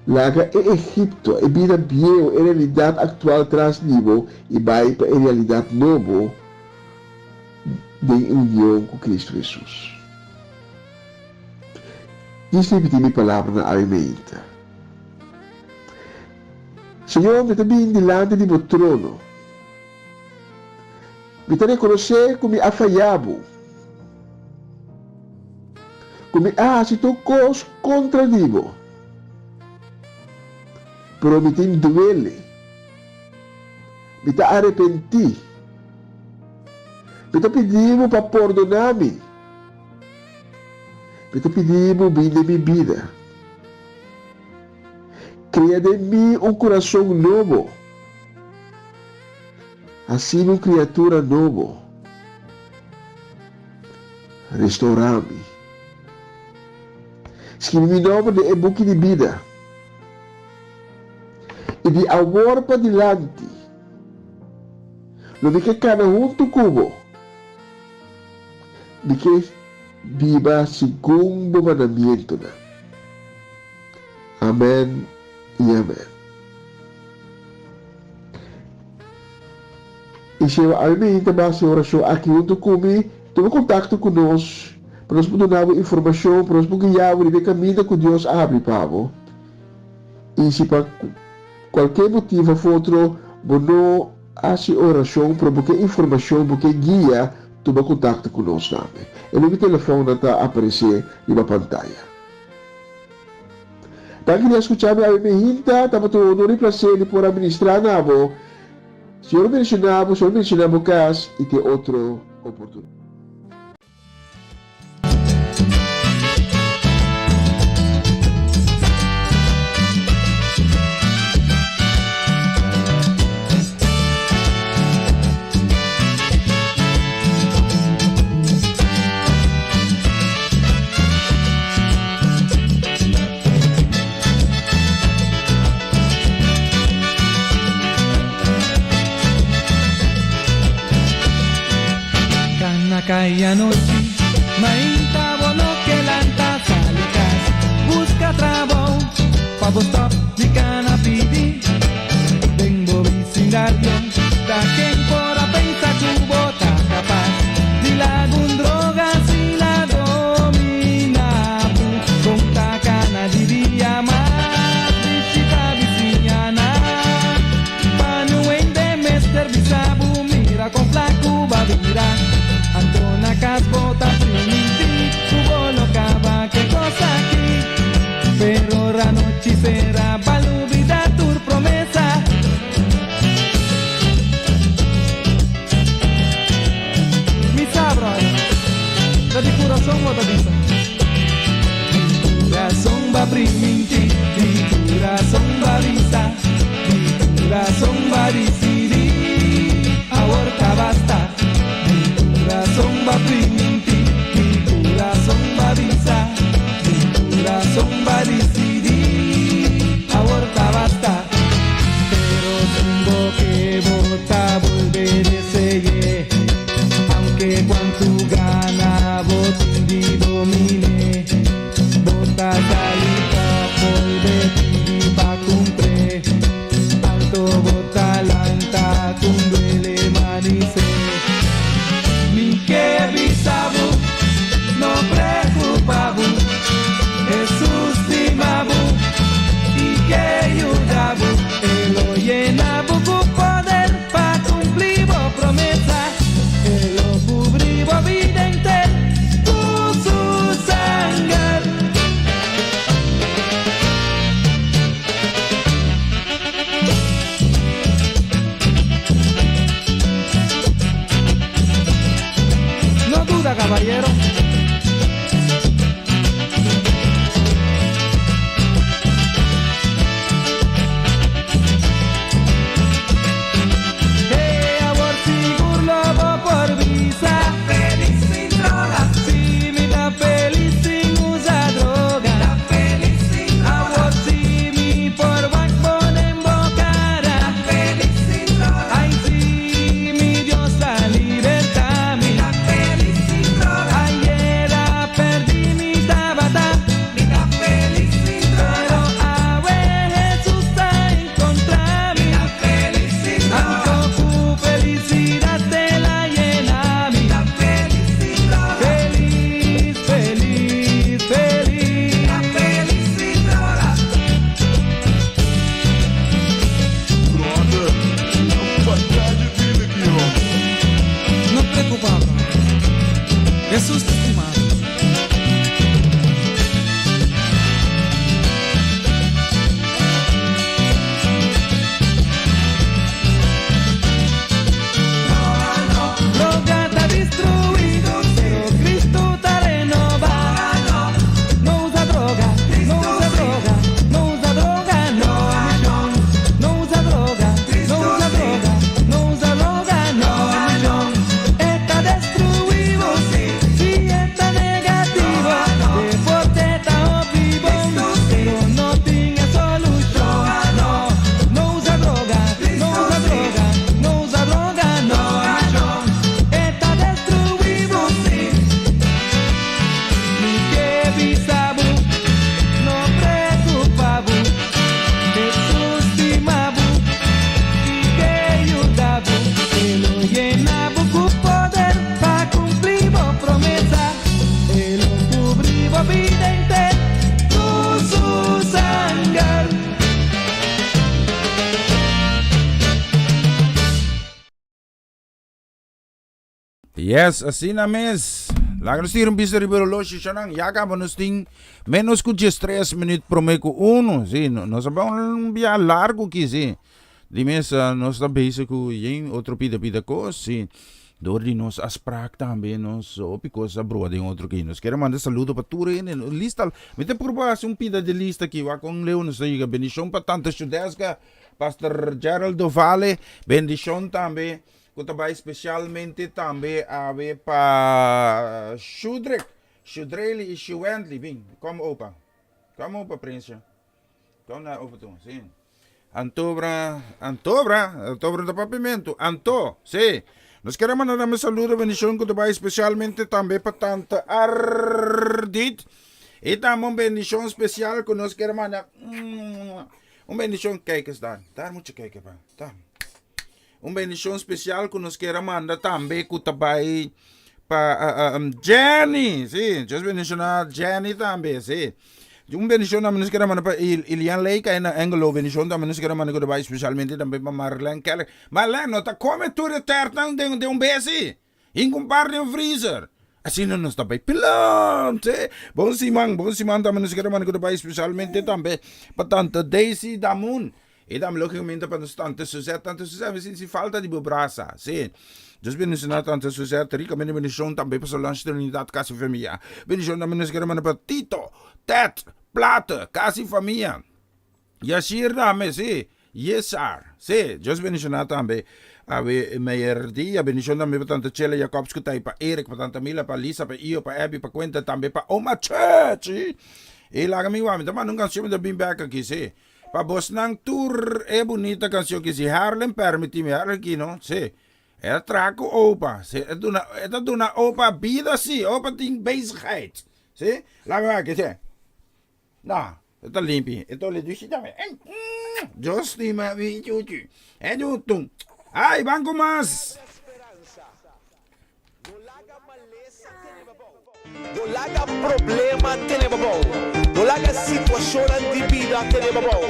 Laga e Egipto, e bida bieu, e realidat aktual tras di bo i bai pa e realidat nobo den union ku Kristu Hesus. Djis ripití mi palabranan awe meinta. Señor, mi ta bin dilanti di bo trono. Mi ta rekonosé ku mi a fayá bo. Ku mi a hasi tur kos kontra di bo. Pero mi tin duele. Mi ta arepentí. Mi ta pidi bo pa pordoná mi. Mi ta pidi bo bin den mi bida. Krea den mi un kurason nobo. Hasi mi un kriatura nobo. Restaurá mi. Skibi mi nomber den e buki di bida. I di awor padilanti, lo mi ke kana huntu ku bo. Mi ke biba segun bo mandamientonan. Amèn i amèn. I si ami mi ta basa e orashon aki huntu ku mi, tuma kontakto ku nos pa nos por duna bo informashon, pa nos por guia bo riba e kaminda ku Dios a habri pa bo. I si pa kualke motibu òf otro bo no hasi orashon, pero bo ke informashon, bo ke guia, tuma kontakto ku nos tambe. E number di telefònnan ta aparesé riba pantaya. Danki di a skucha mi awe mi hinta, tabata un honor i plaser di por a ministrá na bo. Señor bendiciona bo, Señor bendiciona bo cas y te otro oportunidad. Cana cay anochi, mainta bo no ke lanta sali cas busca trabou pa bo stop di cana pidi den bo bisindario ta ken por a pensa cu bo ta capaz di laga un droga asina domina bo con ta cana di dia mas bishita bisiñanan pa nu hende mester bisa bo mira con flacu bo a bira anto na cas bo ta priminti cu bo lo caba ke cos aki. Yes, asina mes. Laga nos tira un bista riba e horloge, Shanan. Ya caba nos tin menos cu 13 minuut prome cu uno. Sí, nos a bai un bia largo aki, sí. Di mes nos ta bezig cu yen otro pida pida cos, sí. Door di nos afspraak tambe nos hopi cos a brua den otro aki. Nos kier a manda saludo pa tur hende. Lista, mi ta purba haci un pida di lista aki, wak con leu nos ta yega. Bendicion pa Tante Shudeska, Pastor Gerald Dovale, bendicion tambe cu ta bay specialmente tambe awe pa Shudrick, Shudrely y Shuwendley. Bin, kom opa. Kom opa, Prinsje. Kom na opa toe, si. Antobra, Antobra, Antobra ta papimentu. Anto, si. Nos kere manda tambe saludo, bendicion cu ta bay specialmente tambe pa Tante Ardit. Y tambe un bendicion special cu nos kere manda. Un bendicion, kijk eens daar. Daar moet je kijken, pa. Daar. Un bendicion special cu nos kier a manda tambe cu ta bay pa Jenny. Si, just bendiciona Jenny tambe, si. Un bendicion tambe nos kier a manda pa Ilian Leika en Angelo. Bendicion tambe nos kier a manda cu ta bay specialmente tambe pa Marlene Keller. Marlene, no ta come tur e tertnan den un bes, si. Hinka un par den freezer. Asina nos ta bay pilant, si. Bon siman, bon siman tambe nos kier a manda cu ta bay specialmente tambe pa tante Daisy Damun. E tambe logicamente pa nos tante Suzette. Tante Suzette, mi sinti falta di bo brasa. Sí. Dios bendiciona tante Suzette ricamente. Bendicion tambe pa Solange Trinidad, casi famia. Bendicion tambe nos kere manda pa Tito, Ted, Plate, casi famia. Yashir tambe, sí. Yesar, sí. Dios bendiciona tambe awe Meyer Dia. Bendicion tambe pa tante Chela Jacobs cu ta ahi, pa Eric, pa tante Mila, pa Lisa, pa Io, pa Abby, pa Quentin, tambe pa Oma Church. E laga mi wak, mi ta manda un cancion, mi ta bin bek aki, sí. Pa bosnan tur e bunita cancion ki si Harlem permiti mi Harlem ki no si e ta traha cu opa si e duna e ta duna opa bida si opa tin bezigheid si laga mi wak si no e ta limpi e ta ole dushi tambe Dios stima mi chuchi e dutu ay ban cu mas. No laga problema tene bo bou. No laga situacionnan di bida tene bo bou.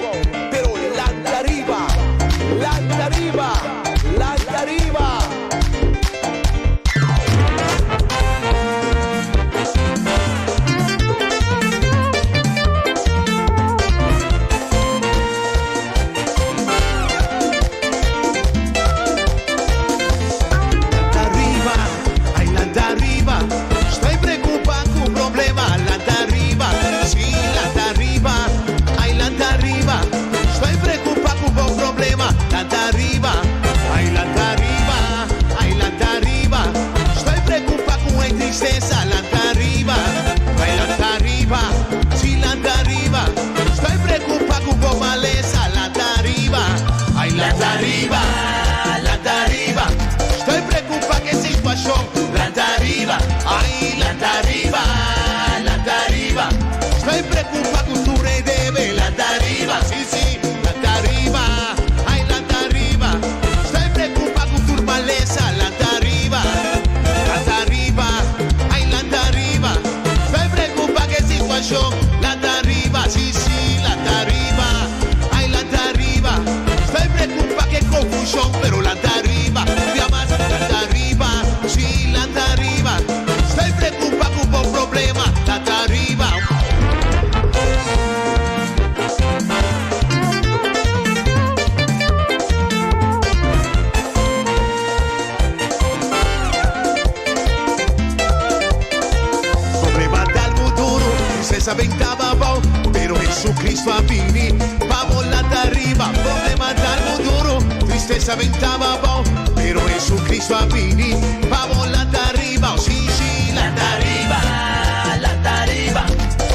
Pero lanta riba! Lanta riba! Lanta riba! Lanta riba, ay lanta riba, Estoy preocupa cu problema. Lanta riba, si lanta riba, ay lanta riba, Estoy preocupa cu bo problema. Lanta riba, ay lanta riba, ay lanta riba, Estoy preocupa cu e tristeza. Lanta riba, ay lanta riba, si lanta riba, Estoy preocupa cu bo maleza. Lanta riba, ay lanta riba, lanta riba, Estoy preocupa cu e situacion. Lanta riba, ay lanta riba, lanta riba, Estoy preocupa cu tur e debe. Lanta riba, si si, lanta riba, ay lanta riba, Estoy preocupa cu tur maleza. Lanta riba, lanta riba, ay lanta riba, Estoy preocupa cu e situacion. Lanta riba, si si, lanta riba. Ay lanta riba, estoy preocupa ke confusion, pero lanta riba, un dia mas, lanta riba, si lanta riba, estoy preocupa cu bo problema, lanta riba. Problema ta algo duro, tristeza bentaba abao, pero Jesucristo a bini pa bo lanta ariba. Problema ta algo duro, tristeza bentaba abao, pero Jesucristo a bini pa bo lanta ariba. Oh, sí, sí, lanta ariba, lanta ariba.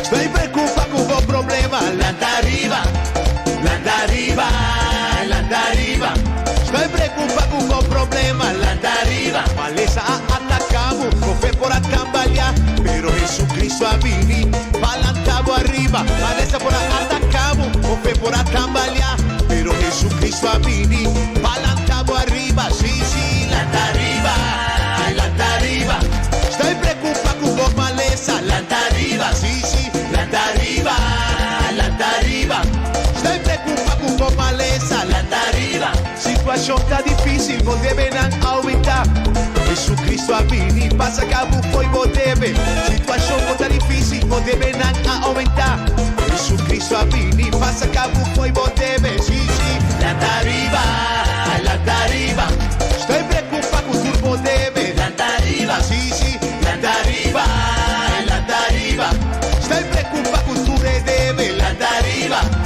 Estoy preocupa cu bo problema, lanta ariba, lanta ariba, lanta ariba. Estoy preocupa cu bo problema, lanta ariba. Malesa a ataca bo, bo fe por a tambalea, pero Jesucristo a bini pa lanta bo ariba. Malesa por a ataca bo, bo fe por a tambalea, pero Jesucristo a bini pa lanta bo ariba. Sí, sí, lanta ariba, lanta ariba. Estoy preocupa cu bo malesa, lanta ariba. Sí, sí, lanta ariba, lanta ariba. Estoy preocupa cu bo malesa, lanta ariba. Situacion ta dificil, bo debenan aumenta. Jesucristo a bini pa saca bo fo'i bo debe. Situacion bo ta dificil, bo debenan a aumenta. Jesucristo a bini pa saca bo fo'i bo debe. Si, si. Lanta ariba, ay lanta ariba. Stoi preocupa cu tur bo debe. Lanta ariba, si, si. Lanta ariba, ay lanta ariba. Stoi preocupa cu tur e debe. Lanta ariba.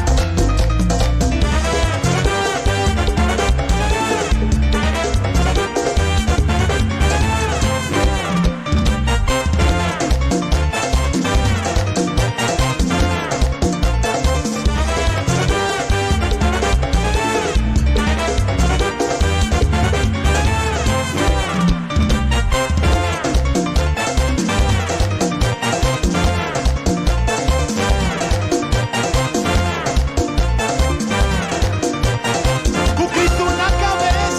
Ku Cristo na kabes,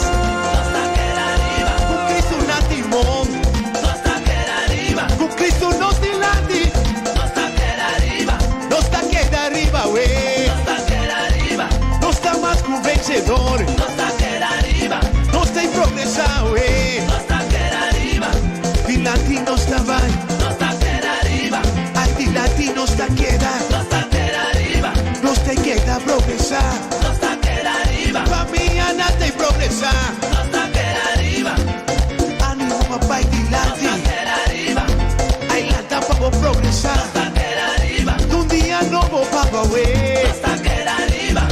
nos ta keda riba. Ku Cristo na timon, nos ta keda riba. Ku Cristo nos dilanti, nos ta keda riba. Nos ta keda riba, we. Nos ta keda riba. Nos ta mas ku vencedor, nos ta keda riba. Nos ta progresá, we. Nos ta keda riba. Dilanti nos ta bai, nos ta keda riba. Ay, dilanti nos ta keda, nos ta keda riba. Nos ta keda progresá. Nos ta keda riba. Famia nan ta progresá. Nos ta keda riba. Animo pa bai dilanti. Nos ta keda riba. Ay lanta pa bo progresá. Nos ta keda riba. Un dia nobo pa bo we. Nos ta keda riba.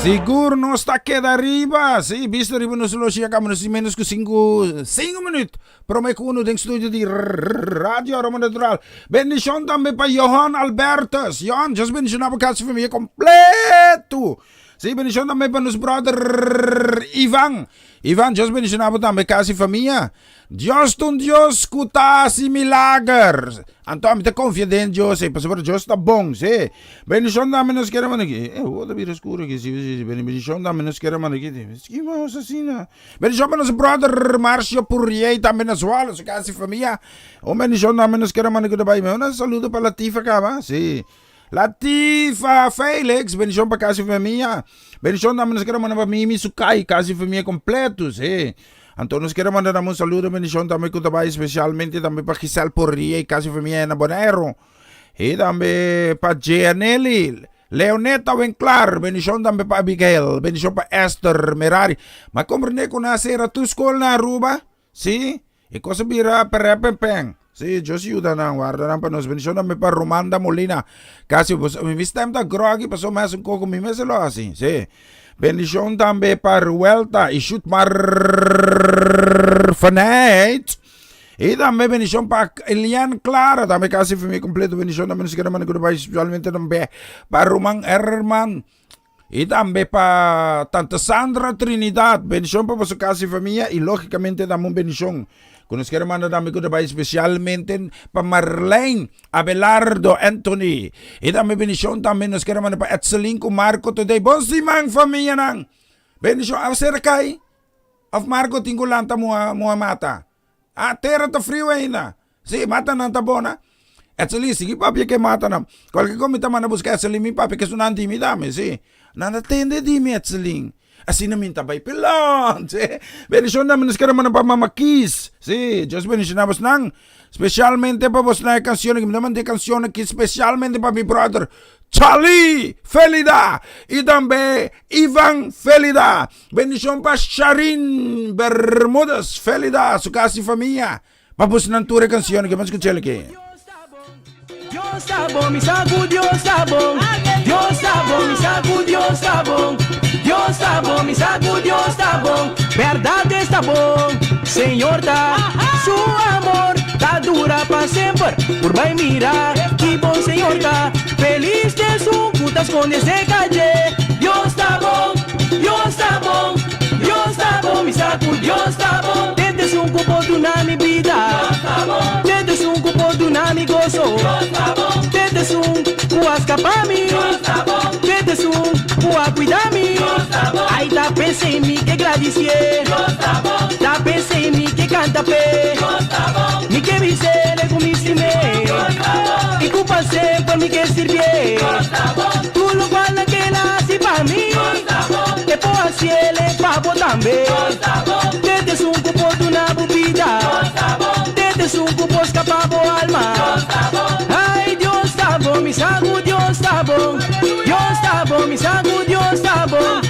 Sigur nos ta keda riba. Sí, bisto riba nos logia kama nos menos ku 5 5 minuut. Prome ku uno den studio di Radio Aroma Natural. Bendishon tambe pa Johan Albertus. Johan, Dios bendiciona bo casa y familia completo. Sí, bendishon tambe pa nos brother Ivan. Ivan, Dios bendiciona bo tambe casa y familia. Dios ta un Dios ku ta hasi milager. Anto ami ta konfia den Dios, eh, pasobra Dios ta bon, sí. Bendishon tambe nos kere manda aki. Eh, ho ta bira skuro aki, sí, sí, sí. Bendishon tambe nos kere manda aki. Ki mas asina? Bendishon pa nos brother Marcio Purriey tambe na Zwolle, su casa y familia. Un bendishon tambe nos kere manda ku ta bai. Un saludo pa Latifa kaba, sí. Latifa Felix, bendishon pa casa y familia. Bendishon tambe nos kere manda pa Mimi Sukai, casa y familia completo, sí. Anto nos kere manda tambe un saludo, bendishon tambe ku ta bai especialmente tambe pa Giselle Purriey, casa y familia na Bonaire. Y tambe pa Gianelli. Leoneta Winklar, bendishon tambe pa Abigail, bendishon pa Esther Merari. Ma komprende ku nan a sera tur skol na Aruba, si, e kos a bira perepepen. Si, Dios yuda nan, warda nan pa nos. Bendishon tambe pa Romanda Molina. Kasi bos, mi stem ta groggy pasobra mi hasi un koko mi mester lo hasi, si. Bendishon tambe pa Ruelta i Shutmar Faneit. Y tambe bendición pa Elian Clara, tambe casi familia completo, bendición tambe nos quiere mandar goodbye, especialmente tambe pa Roman Herman. Y tambe pa Tante Sandra Trinidad, bendición pa boso casi familia y lógicamente tambe un bendición que nos quiere mandar tambe goodbye especialmente pa Marlene Abelardo Anthony. Y tambe bendición tambe nos quiere mandar pa Etselin con Marco today. Bon siman familia nan. Bendición acerca ahí. Of Marco tin ku lanta muha muha mata? Ah, tera ta friu ainda. Si, matanan ta bona. Etselin, sigui papia ke matanan. Kualke kos mi ta manda buska Etselin, mi papia ke su nan di mi dame, si. Nan ta tende di mi, Etselin. Asina mi ta bai pilon, si. Bendishon dame nos kere manda pa Mama Kiss. Si, Dios bendishona bosnan. Specialmente pa bosnan e cancion aki. Mi ta manda e cancion aki specialmente pa mi brother Charlie Felida y tambe Ivan Felida. Bendicion pa Sharin Bermudez Felida, su casa y famia. Pa bosnan tur e cancion aki. Ban scuchel aki. Dios ta bon, mi sa ku Dios ta bon. Dios ta bon, mi sa ku Dios ta bon. Dios ta bon, mi sa ku Dios ta bon. Bèrdat es ta bon, Señor ta. Su amor ta dura pa semper. Por bai mira ki bon Señor ta. Felis t'esun ku ta skonde serka dje. Dios. ta bon, Dios ta bon, Dios ta bon, mi sa ku Dios ta bon. Tende esun ku por duna mi bida. Dios ta bon. Tende esun ku por duna mi goso. Dios ta bon. Tende esun ku a skapa mi. Dios ta bon. Tende esun ku a kuida mi. Dios ta bon. Ai ta pens'ei mi ke gradisié. Dios ta bon. Ta pens'ei mi ke kanta p'e. Dios ta bon. Mi ke bis'é ku mi stim'é. Dios ta bon. I ku pa semper mi ke sirbié. Dios ta bon. Tur lokual nan ke el a hasi pa mi. Dios ta bon. E por hasiel e pa bo tambe. Dios ta bon. Tete esun ku por duna bo bida. Dios ta bon. Tete esun ku por skapa bo alma. Dios ta bon. Ai Dios ta bon, mi sa ku Dios ta bon. Dios ta bon, mi sa ku Dios ta bon.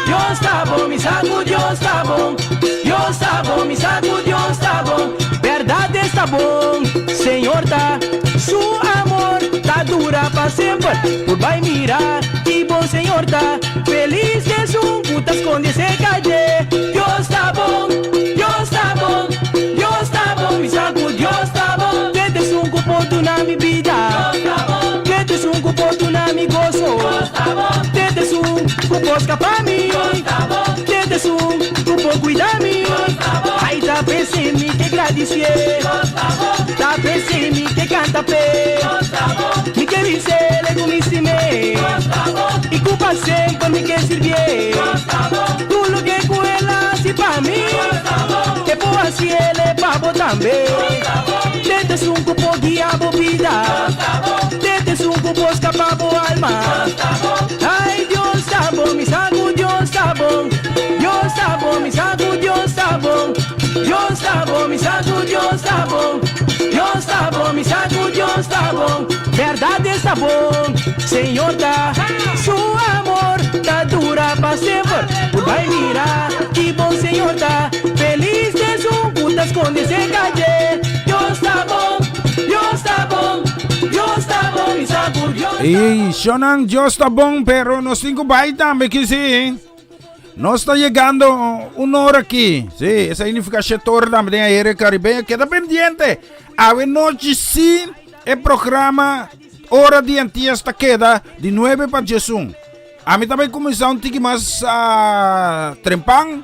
Dios ta bon, mi sa ku Dios ta bon. Dios ta bon, mi sa ku Dios ta bon. Bèrdat es ta bon, Señor ta. Su amor ta dura pa semper. Por bai mira ki bon Señor ta. Felis esun ku ta skonde serka dje. Dios ta bon, Dios ta bon, Dios ta bon, mi sa ku Dios ta bon. Kende esun ku por duna mi bida? Dios ta bon. Kende esun ku por duna mi goso? Dios ta bon. Kende esun ku por skapa mi? Dios ta bon. Kende esun ku por kuida mi? Dios ta bon. Ai ta pens'e mi ke gradisié. Dios ta bon. Ta pens'e mi ke kanta p'e. Dios ta bon. Mi ke bis'é ku mi stim'é. Dios ta bon. I ku pa semper mi ke sirbié. Dios ta bon. Tur loke ku el a hasi pa mi. Dios ta bon. E por hasiel e pa bo tambe. Dios ta bon. Tete esun ku por guia bo bida. Dios ta bon. Tete esun ku por skapa bo alma. Dios ta bon. Ai Dios ta bon, mi sa ku Dios ta bon. Dios ta bon, mi sa ku Dios ta bon. Dios ta bon, mi sa ku Dios ta bon. Dios ta bon, mi sa ku Dios ta bon. Berdad es ta bon, Señor ta. Su amor ta dura pa semper. Por bai mira ki bon Señor ta. Feliz esun ku ta skonde serka dje. Dios ta bon, Dios ta bon, Dios ta bon, mi sa ku Dios ta Ey, shonan, Dios ta bon, pero nos tin ku bai tambe, kisi. Nos ta yegando un hora aki. Sí, esa significa siete ora tambe den aire caribeño. Keda pendiente. Awe nochi sí e programa Hora di Antillas ta keda di 9 pa 11. A mi tambe kuminsá un tiki mas uh, trempan.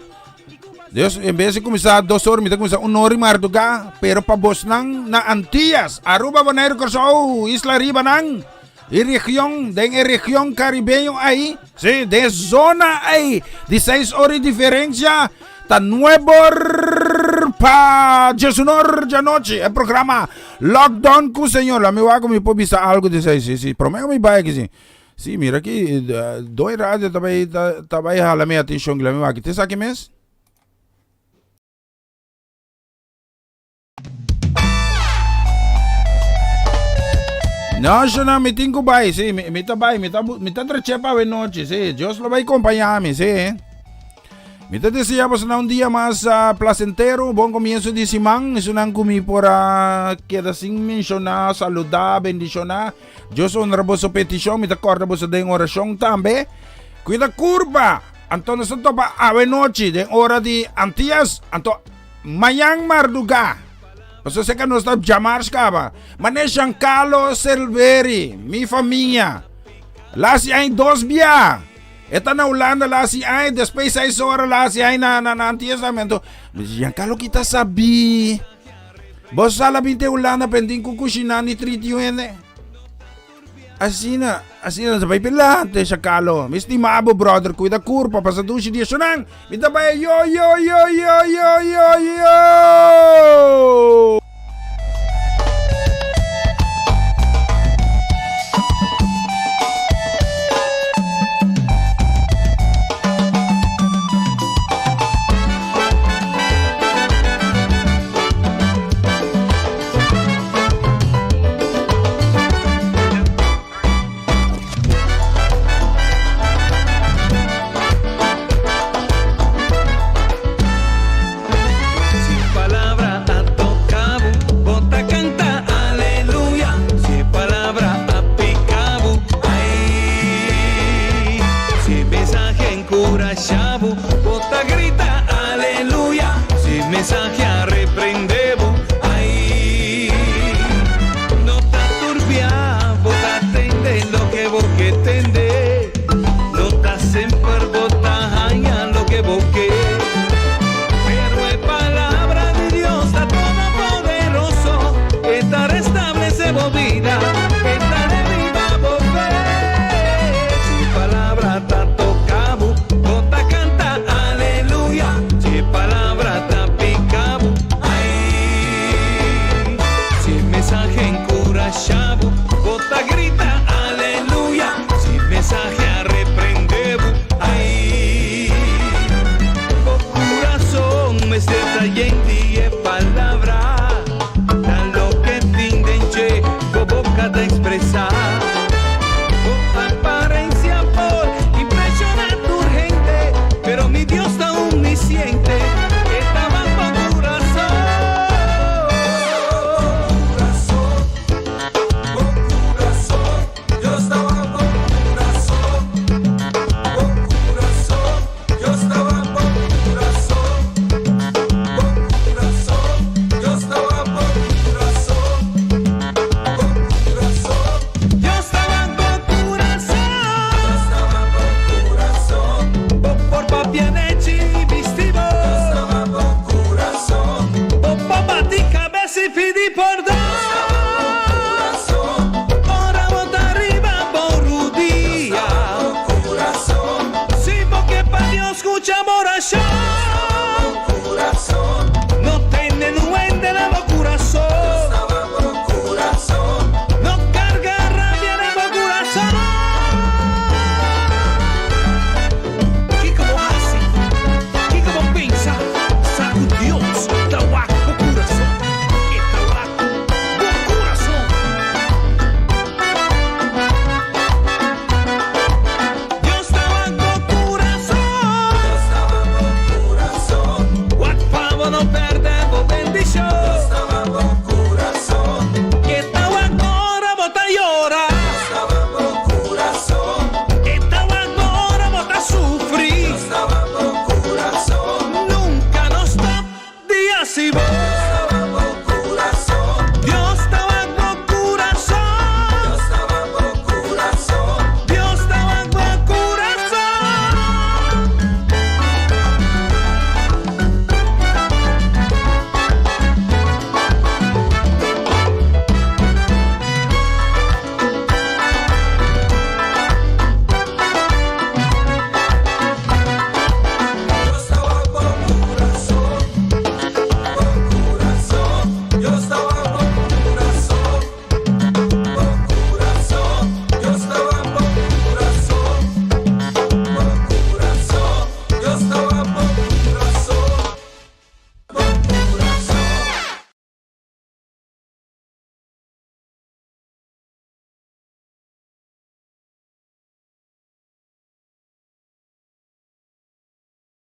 Dios, en vez de kuminsá dos ora, mi ta kuminsá un hora i mardugá. Pero pa bosnan na Antillas, Aruba, Bonaire, Kòrsou, Isla Riba nan. E region, den e region caribeño ahí, sí, den e zona ahí, di seis ora di diferencia, ta nuebe or pa diesunor djanochi, e programa Lockdown ku Señor. La mi wak mi por bisa algo di esei, sí, sí, prome ku mi bai aki, sí. Sí, mira aki, Doy Radio ta bai, ta bai hala mi atencion, la mi wak, ta esaki mes? No, no, mi tin ku bai, sí, mi, mi ta bai, mi ta, mi ta treche pa awe nochi, sí, Dios lo bai acompaña mi, sí. Mi ta desea boso un dia mas uh, placentero, bon comienzo di siman, esunan ku mi por a keda sin menciona, saluda, bendiciona. Dios honra boso peticion, mi ta corda boso den oracion tambe. Cuida curpa, anto nos ta topa awe nochi den ora di Antillas, anto Mañan mardugá, pasobra seka nos ta djamars kaba. Mane Giancarlo Selveri, mi famia, la hasi aña dos bia. E ta na Hulanda la hasi aña, despues seis ora la hasi aña na na na Antillas tambe. Anto, Giancarlo kita sabí. Bo sa la binti Hulanda pendin ku kushiná ni triti hende. Asina, asina ta bai pilante, Shakalo. Mi stima bo, brother. Cuida curpa, pasa dushi di eshonan. Mi ta bai yo, yo, yo, yo, yo, yo, yo. Su palabra a toca. boca ta expresa.